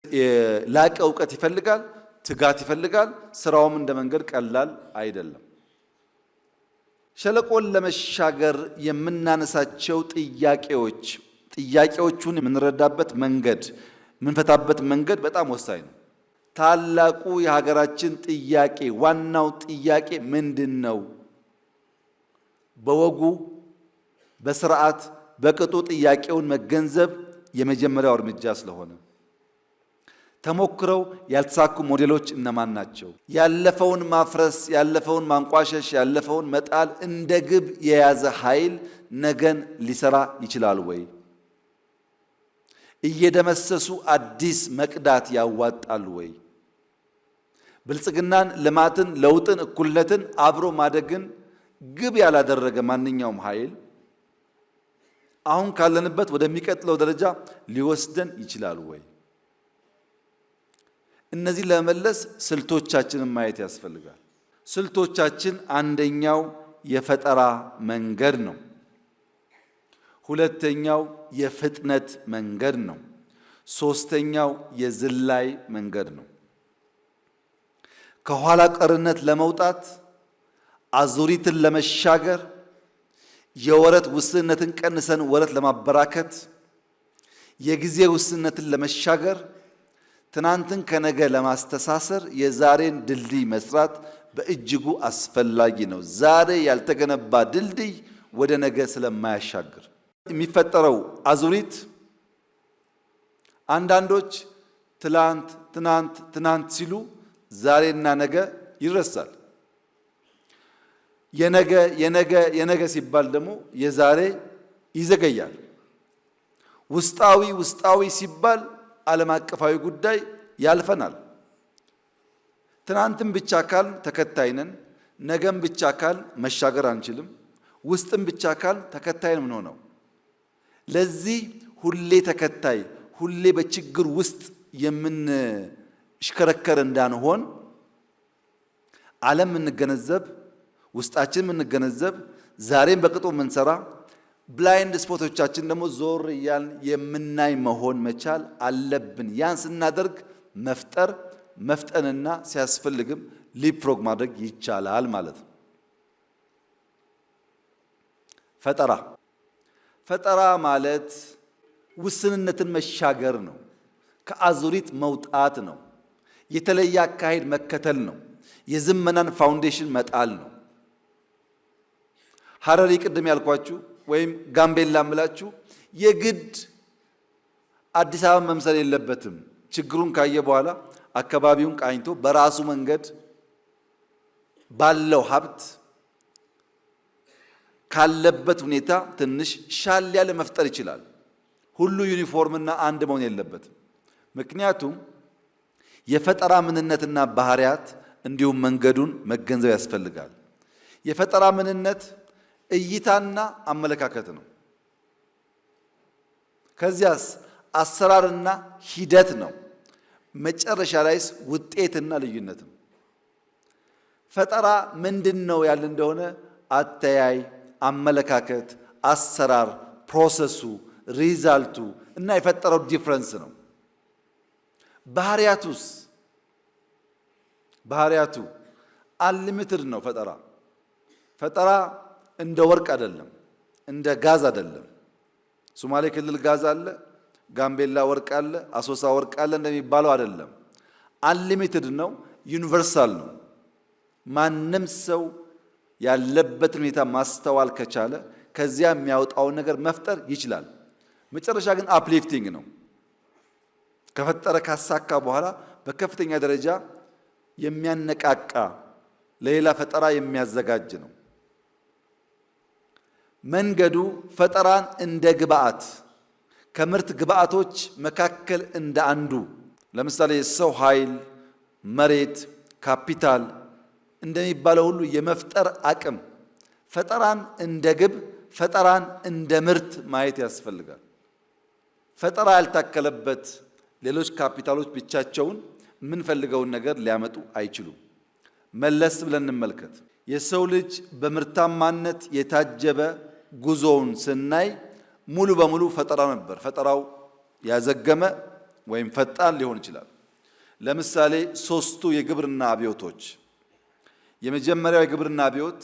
የላቀ እውቀት ይፈልጋል፣ ትጋት ይፈልጋል። ስራውም እንደ መንገድ ቀላል አይደለም። ሸለቆን ለመሻገር የምናነሳቸው ጥያቄዎች ጥያቄዎቹን የምንረዳበት መንገድ የምንፈታበት መንገድ በጣም ወሳኝ ነው። ታላቁ የሀገራችን ጥያቄ ዋናው ጥያቄ ምንድን ነው? በወጉ በስርዓት በቅጡ ጥያቄውን መገንዘብ የመጀመሪያው እርምጃ ስለሆነ ተሞክረው ያልተሳኩ ሞዴሎች እነማን ናቸው? ያለፈውን ማፍረስ፣ ያለፈውን ማንቋሸሽ፣ ያለፈውን መጣል እንደ ግብ የያዘ ኃይል ነገን ሊሰራ ይችላል ወይ? እየደመሰሱ አዲስ መቅዳት ያዋጣል ወይ? ብልጽግናን፣ ልማትን፣ ለውጥን፣ እኩልነትን፣ አብሮ ማደግን ግብ ያላደረገ ማንኛውም ኃይል አሁን ካለንበት ወደሚቀጥለው ደረጃ ሊወስደን ይችላል ወይ? እነዚህ ለመመለስ ስልቶቻችንን ማየት ያስፈልጋል። ስልቶቻችን አንደኛው የፈጠራ መንገድ ነው። ሁለተኛው የፍጥነት መንገድ ነው። ሶስተኛው የዝላይ መንገድ ነው። ከኋላ ቀርነት ለመውጣት አዙሪትን ለመሻገር የወረት ውስንነትን ቀንሰን ወረት ለማበራከት የጊዜ ውስንነትን ለመሻገር ትናንትን ከነገ ለማስተሳሰር የዛሬን ድልድይ መስራት በእጅጉ አስፈላጊ ነው። ዛሬ ያልተገነባ ድልድይ ወደ ነገ ስለማያሻግር የሚፈጠረው አዙሪት አንዳንዶች ትላንት ትናንት ትናንት ሲሉ ዛሬና ነገ ይረሳል። የነገ የነገ የነገ ሲባል ደግሞ የዛሬ ይዘገያል። ውስጣዊ ውስጣዊ ሲባል ዓለም አቀፋዊ ጉዳይ ያልፈናል። ትናንትም ብቻ ካል ተከታይ ነን፣ ነገም ብቻ ካል መሻገር አንችልም። ውስጥም ብቻ ካል ተከታይ ነው የምንሆነው። ለዚህ ሁሌ ተከታይ ሁሌ በችግር ውስጥ የምንሽከረከር እንዳንሆን ዓለም የምንገነዘብ ውስጣችን የምንገነዘብ ዛሬም በቅጡ የምንሰራ blind spot ኦቻችን ደግሞ ዞር እያልን የምናይ መሆን መቻል አለብን። ያን ስናደርግ መፍጠር መፍጠንና ሲያስፈልግም leapfrog ማድረግ ይቻላል ማለት ነው። ፈጠራ ፈጠራ ማለት ውስንነትን መሻገር ነው። ከአዙሪት መውጣት ነው። የተለየ አካሄድ መከተል ነው። የዝመናን foundation መጣል ነው። ሀረሪ ቅድም ያልኳችሁ ወይም ጋምቤላ ምላችሁ የግድ አዲስ አበባ መምሰል የለበትም። ችግሩን ካየ በኋላ አካባቢውን ቃኝቶ በራሱ መንገድ ባለው ሀብት ካለበት ሁኔታ ትንሽ ሻል ያለ መፍጠር ይችላል። ሁሉ ዩኒፎርምና አንድ መሆን የለበትም። ምክንያቱም የፈጠራ ምንነትና ባህሪያት እንዲሁም መንገዱን መገንዘብ ያስፈልጋል። የፈጠራ ምንነት እይታና አመለካከት ነው። ከዚያስ አሰራርና ሂደት ነው። መጨረሻ ላይስ ውጤትና ልዩነት ነው። ፈጠራ ምንድን ነው ያለ እንደሆነ አተያይ፣ አመለካከት፣ አሰራር፣ process ኡ፣ result ኡ እና የፈጠረው difference ነው። ባህሪያቱስ ባህሪያቱ unlimited ነው። ፈጠራ ፈጠራ እንደ ወርቅ አይደለም፣ እንደ ጋዝ አይደለም። ሶማሌ ክልል ጋዝ አለ፣ ጋምቤላ ወርቅ አለ፣ አሶሳ ወርቅ አለ እንደሚባለው አይደለም። Unlimited ነው፣ universal ነው። ማንም ሰው ያለበትን ሁኔታ ማስተዋል ከቻለ ከዚያ የሚያወጣውን ነገር መፍጠር ይችላል። መጨረሻ ግን uplifting ነው። ከፈጠረ ካሳካ በኋላ በከፍተኛ ደረጃ የሚያነቃቃ ለሌላ ፈጠራ የሚያዘጋጅ ነው። መንገዱ ፈጠራን እንደ ግብአት ከምርት ግብአቶች መካከል እንደ አንዱ ለምሳሌ የሰው ኃይል፣ መሬት፣ ካፒታል እንደሚባለው ሁሉ የመፍጠር አቅም ፈጠራን እንደ ግብ፣ ፈጠራን እንደ ምርት ማየት ያስፈልጋል። ፈጠራ ያልታከለበት ሌሎች ካፒታሎች ብቻቸውን የምንፈልገውን ነገር ሊያመጡ አይችሉም። መለስ ብለን እንመልከት። የሰው ልጅ በምርታማነት የታጀበ ጉዞውን ስናይ ሙሉ በሙሉ ፈጠራ ነበር። ፈጠራው ያዘገመ ወይም ፈጣን ሊሆን ይችላል። ለምሳሌ ሶስቱ የግብርና አብዮቶች፣ የመጀመሪያው የግብርና አብዮት፣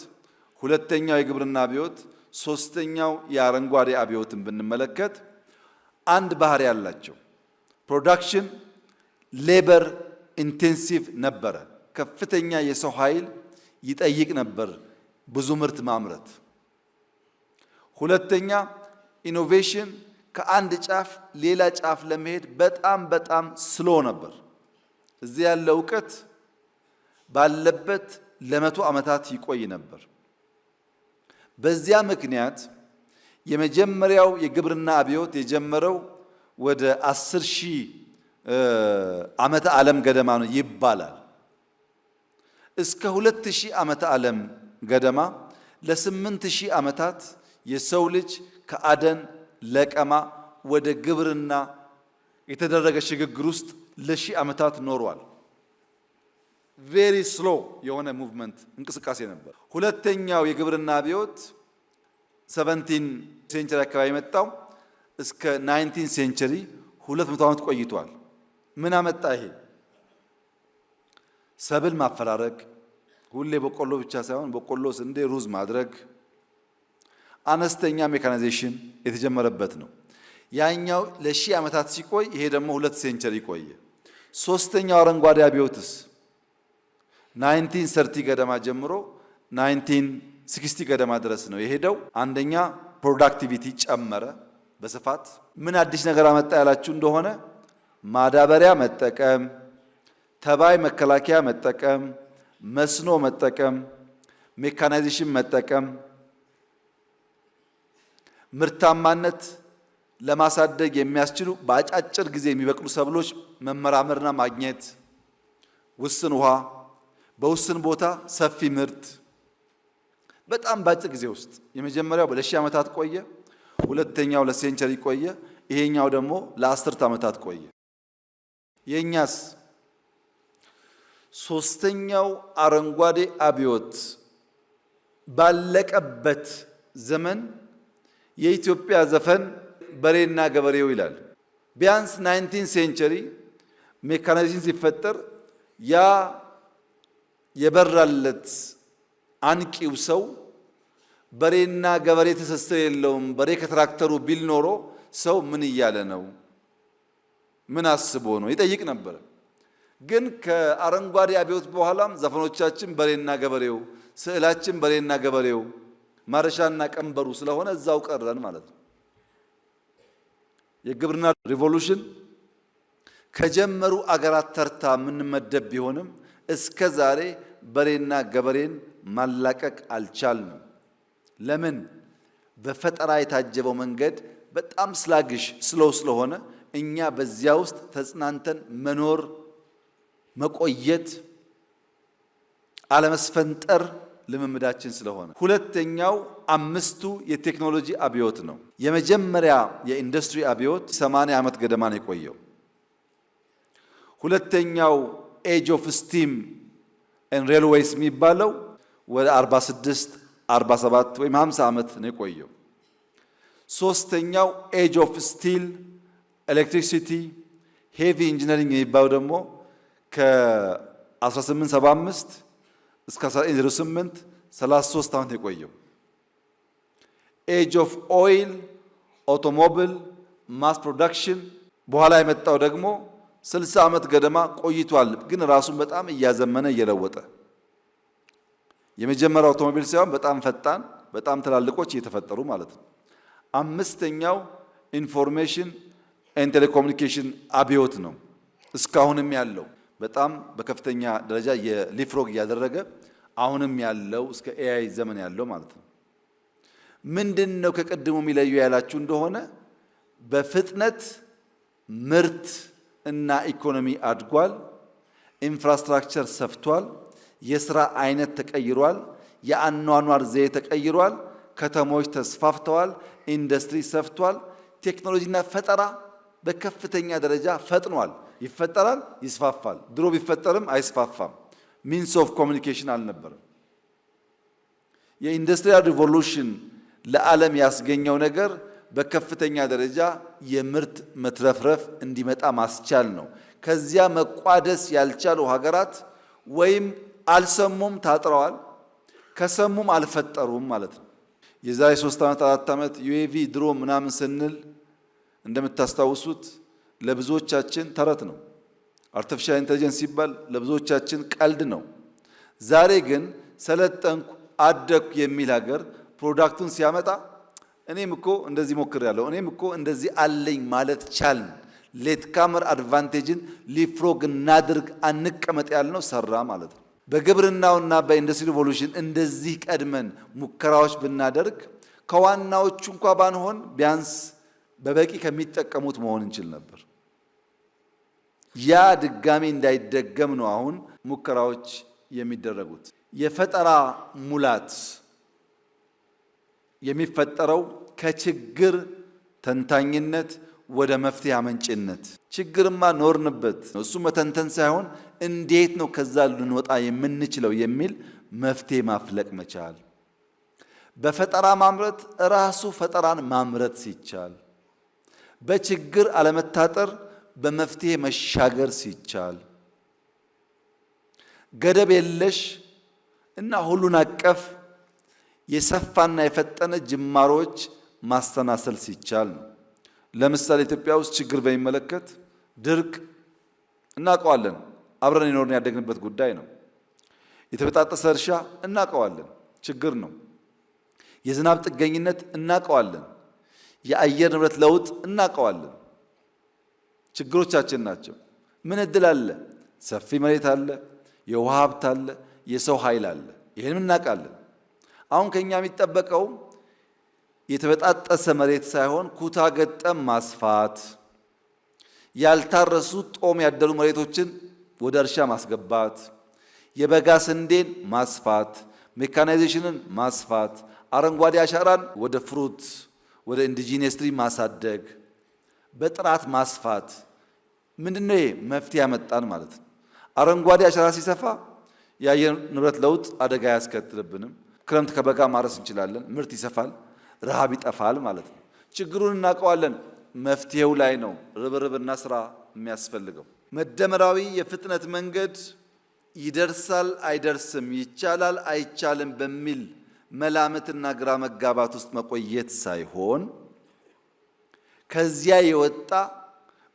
ሁለተኛው የግብርና አብዮት፣ ሶስተኛው የአረንጓዴ አብዮትን ብንመለከት አንድ ባህሪ ያላቸው production labor intensive ነበረ። ከፍተኛ የሰው ኃይል ይጠይቅ ነበር ብዙ ምርት ማምረት። ሁለተኛ innovation ከአንድ ጫፍ ሌላ ጫፍ ለመሄድ በጣም በጣም slow ነበር። እዚህ ያለ እውቀት ባለበት ለ100 ዓመታት ይቆይ ነበር። በዚያ ምክንያት የመጀመሪያው የግብርና አብዮት የጀመረው ወደ 10,000 ዓመተ ዓለም ገደማ ነው ይባላል። እስከ 2000 ዓመተ ዓለም ገደማ ለ8000 ዓመታት የሰው ልጅ ከአደን ለቀማ ወደ ግብርና የተደረገ ሽግግር ውስጥ ለሺህ ዓመታት ኖሯል። Very slow የሆነ movement እንቅስቃሴ ነበር። ሁለተኛው የግብርና አብዮት 17 century አካባቢ የመጣው እስከ 19 century 200 ዓመት ቆይቷል። ምን አመጣ ይሄ? ሰብል ማፈራረቅ፣ ሁሌ በቆሎ ብቻ ሳይሆን በቆሎ፣ ስንዴ፣ ሩዝ ማድረግ፣ አነስተኛ mechanization የተጀመረበት ነው። ያኛው ለሺህ ዓመታት ሲቆይ ይሄ ደግሞ 2 century ቆየ። ሶስተኛው አረንጓዴ አብዮትስ 1930 ገደማ ጀምሮ 1960 ገደማ ድረስ ነው የሄደው። አንደኛ productivity ጨመረ በስፋት። ምን አዲስ ነገር አመጣ ያላችሁ እንደሆነ ማዳበሪያ መጠቀም፣ ተባይ መከላከያ መጠቀም፣ መስኖ መጠቀም፣ mechanization መጠቀም፣ ምርታማነት ለማሳደግ የሚያስችሉ በአጫጭር ጊዜ የሚበቅሉ ሰብሎች መመራመርና ማግኘት፣ ውስን ውሃ በውስን ቦታ ሰፊ ምርት በጣም በአጭር ጊዜ ውስጥ። የመጀመሪያው ለሺህ ዓመታት ቆየ፣ ሁለተኛው ለ century ቆየ፣ ይሄኛው ደግሞ ለአስርት ዓመታት ቆየ። የእኛስ ሶስተኛው አረንጓዴ አብዮት ባለቀበት ዘመን የኢትዮጵያ ዘፈን በሬና ገበሬው ይላል። ቢያንስ 19 century mechanization ሲፈጠር ያ የበራለት አንቂው ሰው በሬና ገበሬ ትስስር የለውም፣ በሬ ከትራክተሩ ቢል ኖሮ ሰው ምን እያለ ነው? ምን አስቦ ነው? ይጠይቅ ነበር። ግን ከአረንጓዴ አብዮት በኋላም ዘፈኖቻችን በሬና ገበሬው፣ ስዕላችን በሬና ገበሬው፣ ማረሻና ቀንበሩ ስለሆነ እዛው ቀረን ማለት ነው። የግብርና revolution ከጀመሩ አገራት ተርታ የምንመደብ ቢሆንም እስከ ዛሬ በሬና ገበሬን ማላቀቅ አልቻልንም። ለምን? በፈጠራ የታጀበው መንገድ በጣም sluggish slow ስለሆነ እኛ በዚያ ውስጥ ተጽናንተን መኖር መቆየት አለመስፈንጠር ልምምዳችን ስለሆነ። ሁለተኛው አምስቱ የቴክኖሎጂ አብዮት ነው። የመጀመሪያ የኢንዱስትሪ አብዮት 80 ዓመት ገደማ ነው የቆየው። ሁለተኛው age of steam and railways የሚባለው ወደ 46፣ 47 ወይም 50 ዓመት ነው የቆየው። ሶስተኛው age of steel፣ electricity፣ heavy engineering የሚባለው ደግሞ ከ1875 እስከ 1908፣ 33 ዓመት የቆየው። Age of oil፣ automobile፣ mass production በኋላ የመጣው ደግሞ 60 ዓመት ገደማ ቆይቷል። ግን ራሱን በጣም እያዘመነ፣ እየለወጠ፣ የመጀመሪያው አውቶሞቢል ሳይሆን በጣም ፈጣን፣ በጣም ትላልቆች እየተፈጠሩ ማለት ነው። አምስተኛው information and telecommunication አብዮት ነው። እስካሁንም ያለው፣ በጣም በከፍተኛ ደረጃ የ leapfrog እያደረገ አሁንም ያለው፣ እስከ AI ዘመን ያለው ማለት ነው። ምንድን ነው ከቅድሙ የሚለየው ያላችሁ እንደሆነ፣ በፍጥነት ምርት እና ኢኮኖሚ አድጓል። Infrastructure ሰፍቷል። የስራ አይነት ተቀይሯል። የአኗኗር ዘዬ ተቀይሯል። ከተሞች ተስፋፍተዋል። ኢንዱስትሪ ሰፍቷል። ቴክኖሎጂና ፈጠራ በከፍተኛ ደረጃ ፈጥኗል። ይፈጠራል፣ ይስፋፋል። ድሮ ቢፈጠርም አይስፋፋም። Means of communication አልነበረም። የ industrial revolution ለዓለም ያስገኘው ነገር በከፍተኛ ደረጃ የምርት መትረፍረፍ እንዲመጣ ማስቻል ነው። ከዚያ መቋደስ ያልቻሉ ሀገራት ወይም አልሰሙም ታጥረዋል፣ ከሰሙም አልፈጠሩም ማለት ነው። የዛሬ 3 ዓመት፣ 4 ዓመት UAV፣ ድሮን ምናምን ስንል እንደምታስታውሱት ለብዙዎቻችን ተረት ነው። Artificial intelligence ሲባል ለብዙዎቻችን ቀልድ ነው። ዛሬ ግን ሰለጠንኩ፣ አደግኩ የሚል ሀገር product ኡን ሲያመጣ እኔም እኮ እንደዚህ ሞክሬያለሁ፣ እኔም እኮ እንደዚህ አለኝ ማለት ቻልን። Late comer advantage ን leapfrog እናድርግ፣ አንቀመጥ ያልነው ሰራ ማለት ነው። በግብርናውና በ industry revolution እንደዚህ ቀድመን ሙከራዎች ብናደርግ ከዋናዎቹ እንኳ ባንሆን ቢያንስ በበቂ ከሚጠቀሙት መሆን እንችል ነበር። ያ ድጋሚ እንዳይደገም ነው አሁን ሙከራዎች የሚደረጉት። የፈጠራ ሙላት የሚፈጠረው ከችግር ተንታኝነት ወደ መፍትሄ አመንጭነት። ችግርማ ኖርንበት፣ እሱ መተንተን ሳይሆን እንዴት ነው ከዛ ልንወጣ የምንችለው የሚል መፍትሄ ማፍለቅ መቻል። በፈጠራ ማምረት ራሱ ፈጠራን ማምረት ሲቻል፣ በችግር አለመታጠር፣ በመፍትሄ መሻገር ሲቻል፣ ገደብ የለሽ እና ሁሉን አቀፍ የሰፋና የፈጠነ ጅማሮች ማሰናሰል ሲቻል ነው። ለምሳሌ ኢትዮጵያ ውስጥ ችግር በሚመለከት ድርቅ እናውቀዋለን። አብረን የኖርን ያደግንበት ጉዳይ ነው። የተበጣጠሰ እርሻ እናውቀዋለን፣ ችግር ነው። የዝናብ ጥገኝነት እናውቀዋለን። የአየር ንብረት ለውጥ እናውቀዋለን። ችግሮቻችን ናቸው። ምን እድል አለ? ሰፊ መሬት አለ፣ የውሃ ሀብት አለ፣ የሰው ኃይል አለ። ይህንም እናውቃለን። አሁን ከኛ የሚጠበቀው የተበጣጠሰ መሬት ሳይሆን ኩታ ገጠም ማስፋት፣ ያልታረሱ ጦም ያደሩ መሬቶችን ወደ እርሻ ማስገባት፣ የበጋ ስንዴን ማስፋት፣ mechanization ን ማስፋት፣ አረንጓዴ አሻራን ወደ fruit፣ ወደ indigenous tree ማሳደግ፣ በጥራት ማስፋት። ምንድነው ይሄ? መፍትሄ ያመጣን ማለት ነው። አረንጓዴ አሻራ ሲሰፋ የአየር ንብረት ለውጥ አደጋ አያስከትልብንም። ክረምት ከበጋ ማረስ እንችላለን። ምርት ይሰፋል፣ ረሃብ ይጠፋል ማለት ነው። ችግሩን እናውቀዋለን። መፍትሄው ላይ ነው ርብርብና ስራ የሚያስፈልገው። መደመራዊ የፍጥነት መንገድ ይደርሳል አይደርስም፣ ይቻላል አይቻልም በሚል መላምትና ግራ መጋባት ውስጥ መቆየት ሳይሆን ከዚያ የወጣ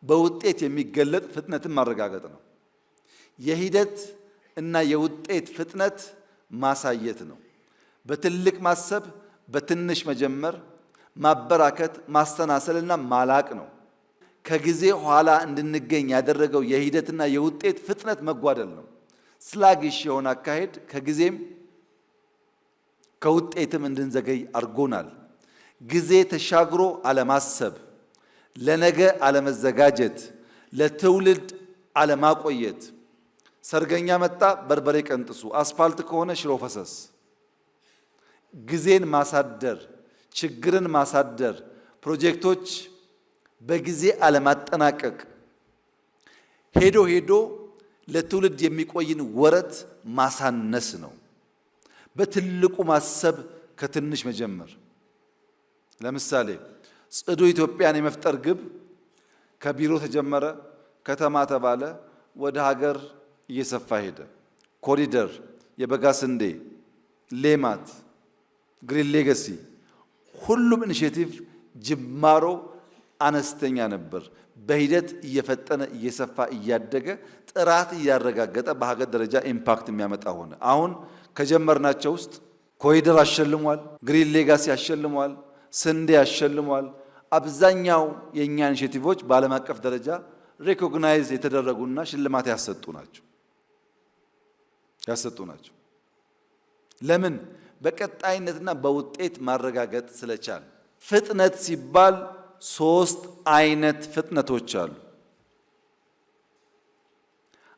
በውጤት የሚገለጥ ፍጥነትን ማረጋገጥ ነው። የሂደት እና የውጤት ፍጥነት ማሳየት ነው። በትልቅ ማሰብ፣ በትንሽ መጀመር፣ ማበራከት፣ ማሰናሰልና ማላቅ ነው። ከጊዜ ኋላ እንድንገኝ ያደረገው የሂደትና የውጤት ፍጥነት መጓደል ነው። Sluggish የሆነ አካሄድ ከጊዜም ከውጤትም እንድንዘገይ አድርጎናል። ጊዜ ተሻግሮ አለማሰብ፣ ለነገ አለመዘጋጀት፣ ለትውልድ አለማቆየት። ሰርገኛ መጣ በርበሬ ቀንጥሱ፣ አስፋልት ከሆነ ሽሮ ፈሰስ። ጊዜን ማሳደር፣ ችግርን ማሳደር፣ ፕሮጀክቶች በጊዜ አለማጠናቀቅ ሄዶ ሄዶ ለትውልድ የሚቆይን ወረት ማሳነስ ነው። በትልቁ ማሰብ ከትንሽ መጀመር። ለምሳሌ ጽዱ ኢትዮጵያን የመፍጠር ግብ ከቢሮ ተጀመረ፣ ከተማ ተባለ፣ ወደ ሀገር እየሰፋ ሄደ። ኮሪደር፣ የበጋ ስንዴ፣ ሌማት፣ Green Legacy ሁሉም initiative ጅማሮ አነስተኛ ነበር። በሂደት እየፈጠነ እየሰፋ እያደገ ጥራት እያረጋገጠ በሀገር ደረጃ impact የሚያመጣ ሆነ። አሁን ከጀመርናቸው ውስጥ ኮሪደር አሸልሟል፣ Green Legacy አሸልሟል፣ ስንዴ አሸልሟል። አብዛኛው የእኛ initiative ኦች በዓለም አቀፍ ደረጃ recognize የተደረጉና ሽልማት ያሰጡ ናቸው። ለምን? በቀጣይነትና በውጤት ማረጋገጥ ስለቻል። ፍጥነት ሲባል ሶስት አይነት ፍጥነቶች አሉ።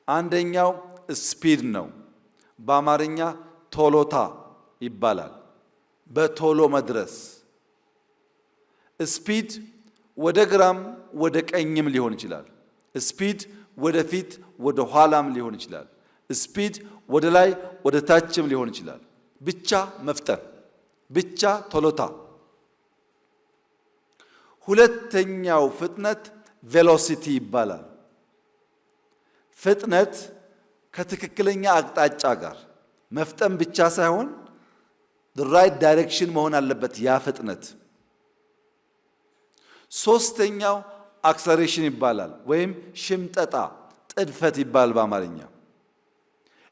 አንደኛው speed ነው። በአማርኛ ቶሎታ ይባላል። በቶሎ መድረስ። Speed ወደ ግራም ወደ ቀኝም ሊሆን ይችላል። Speed ወደፊት ወደ ኋላም ሊሆን ይችላል። Speed ወደ ላይ ወደ ታችም ሊሆን ይችላል። ብቻ መፍጠን፣ ብቻ ቶሎታ። ሁለተኛው ፍጥነት velocity ይባላል። ፍጥነት ከትክክለኛ አቅጣጫ ጋር መፍጠን ብቻ ሳይሆን right direction መሆን አለበት ያ ፍጥነት። ሶስተኛው acceleration ይባላል ወይም ሽምጠጣ፣ ጥድፈት ይባላል በአማርኛ።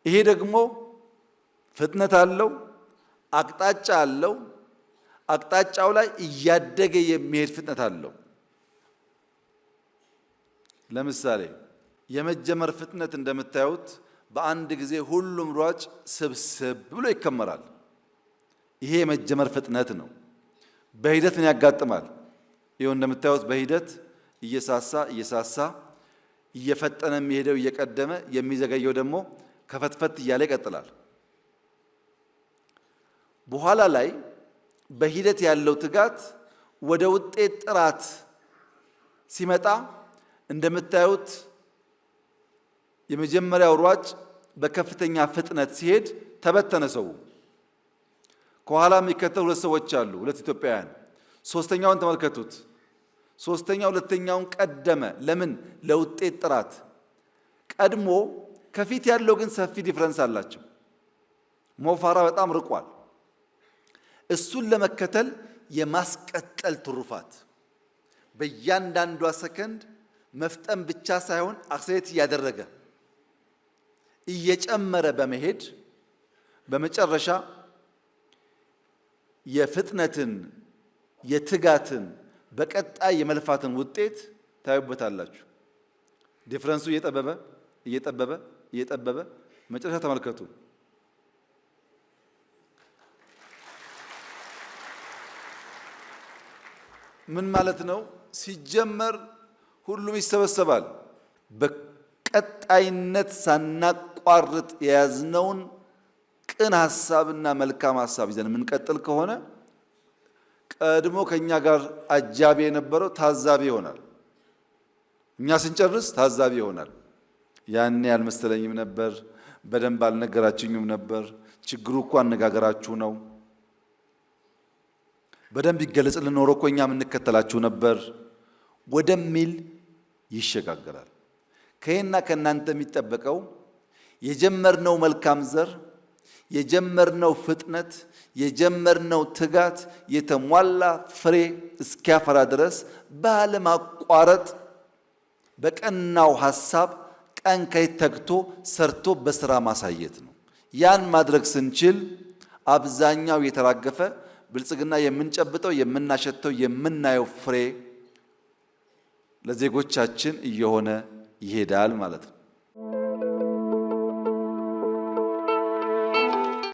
ይሄ ደግሞ ፍጥነት አለው፣ አቅጣጫ አለው። አቅጣጫው ላይ እያደገ የሚሄድ ፍጥነት አለው። ለምሳሌ የመጀመር ፍጥነት እንደምታዩት በአንድ ጊዜ ሁሉም ሯጭ ስብስብ ብሎ ይከመራል። ይሄ የመጀመር ፍጥነት ነው። በሂደት ምን ያጋጥማል? ይኸው እንደምታዩት በሂደት እየሳሳ እየሳሳ እየፈጠነ የሚሄደው እየቀደመ፣ የሚዘገየው ደግሞ ከፈትፈት እያለ ይቀጥላል። በኋላ ላይ በሂደት ያለው ትጋት ወደ ውጤት ጥራት ሲመጣ እንደምታዩት የመጀመሪያው ሯጭ በከፍተኛ ፍጥነት ሲሄድ ተበተነ ሰው። ከኋላ የሚከተሉ ሁለት ሰዎች አሉ፣ ሁለት ኢትዮጵያውያን። ሶስተኛውን ተመልከቱት። ሶስተኛው ሁለተኛውን ቀደመ። ለምን? ለውጤት ጥራት ቀድሞ። ከፊት ያለው ግን ሰፊ difference አላቸው። ሞ ፋራ በጣም ርቋል። እሱን ለመከተል የማስቀጠል ትሩፋት በእያንዳንዷ ሰከንድ መፍጠን ብቻ ሳይሆን accelerate እያደረገ እየጨመረ በመሄድ በመጨረሻ የፍጥነትን፣ የትጋትን፣ በቀጣይ የመልፋትን ውጤት ታዩበታላችሁ። Difference ኡ እየጠበበ እየጠበበ እየጠበበ መጨረሻ ተመልከቱ። ምን ማለት ነው? ሲጀመር ሁሉም ይሰበሰባል። በቀጣይነት ሳናቋርጥ የያዝነውን ቅን ሀሳብና መልካም ሀሳብ ይዘን የምንቀጥል ከሆነ ቀድሞ ከኛ ጋር አጃቢ የነበረው ታዛቢ ይሆናል። እኛ ስንጨርስ ታዛቢ ይሆናል። ያኔ አልመሰለኝም ነበር፣ በደንብ አልነገራችሁኝም ነበር፣ ችግሩ እኮ አነጋገራችሁ ነው፣ በደንብ ይገለጽልን ኖሮ እኮ እኛም እንከተላችሁ ነበር ወደሚል ይሸጋገራል። ከእኔና ከእናንተ የሚጠበቀው የጀመርነው መልካም ዘር፣ የጀመርነው ፍጥነት፣ የጀመርነው ትጋት የተሟላ ፍሬ እስኪያፈራ ድረስ ባለማቋረጥ በቀናው ሀሳብ ቀን ከሌት ተግቶ ሰርቶ በስራ ማሳየት ነው። ያን ማድረግ ስንችል አብዛኛው የተራገፈ ብልጽግና የምንጨብጠው፣ የምናሸተው፣ የምናየው ፍሬ ለዜጎቻችን እየሆነ ይሄዳል ማለት ነው።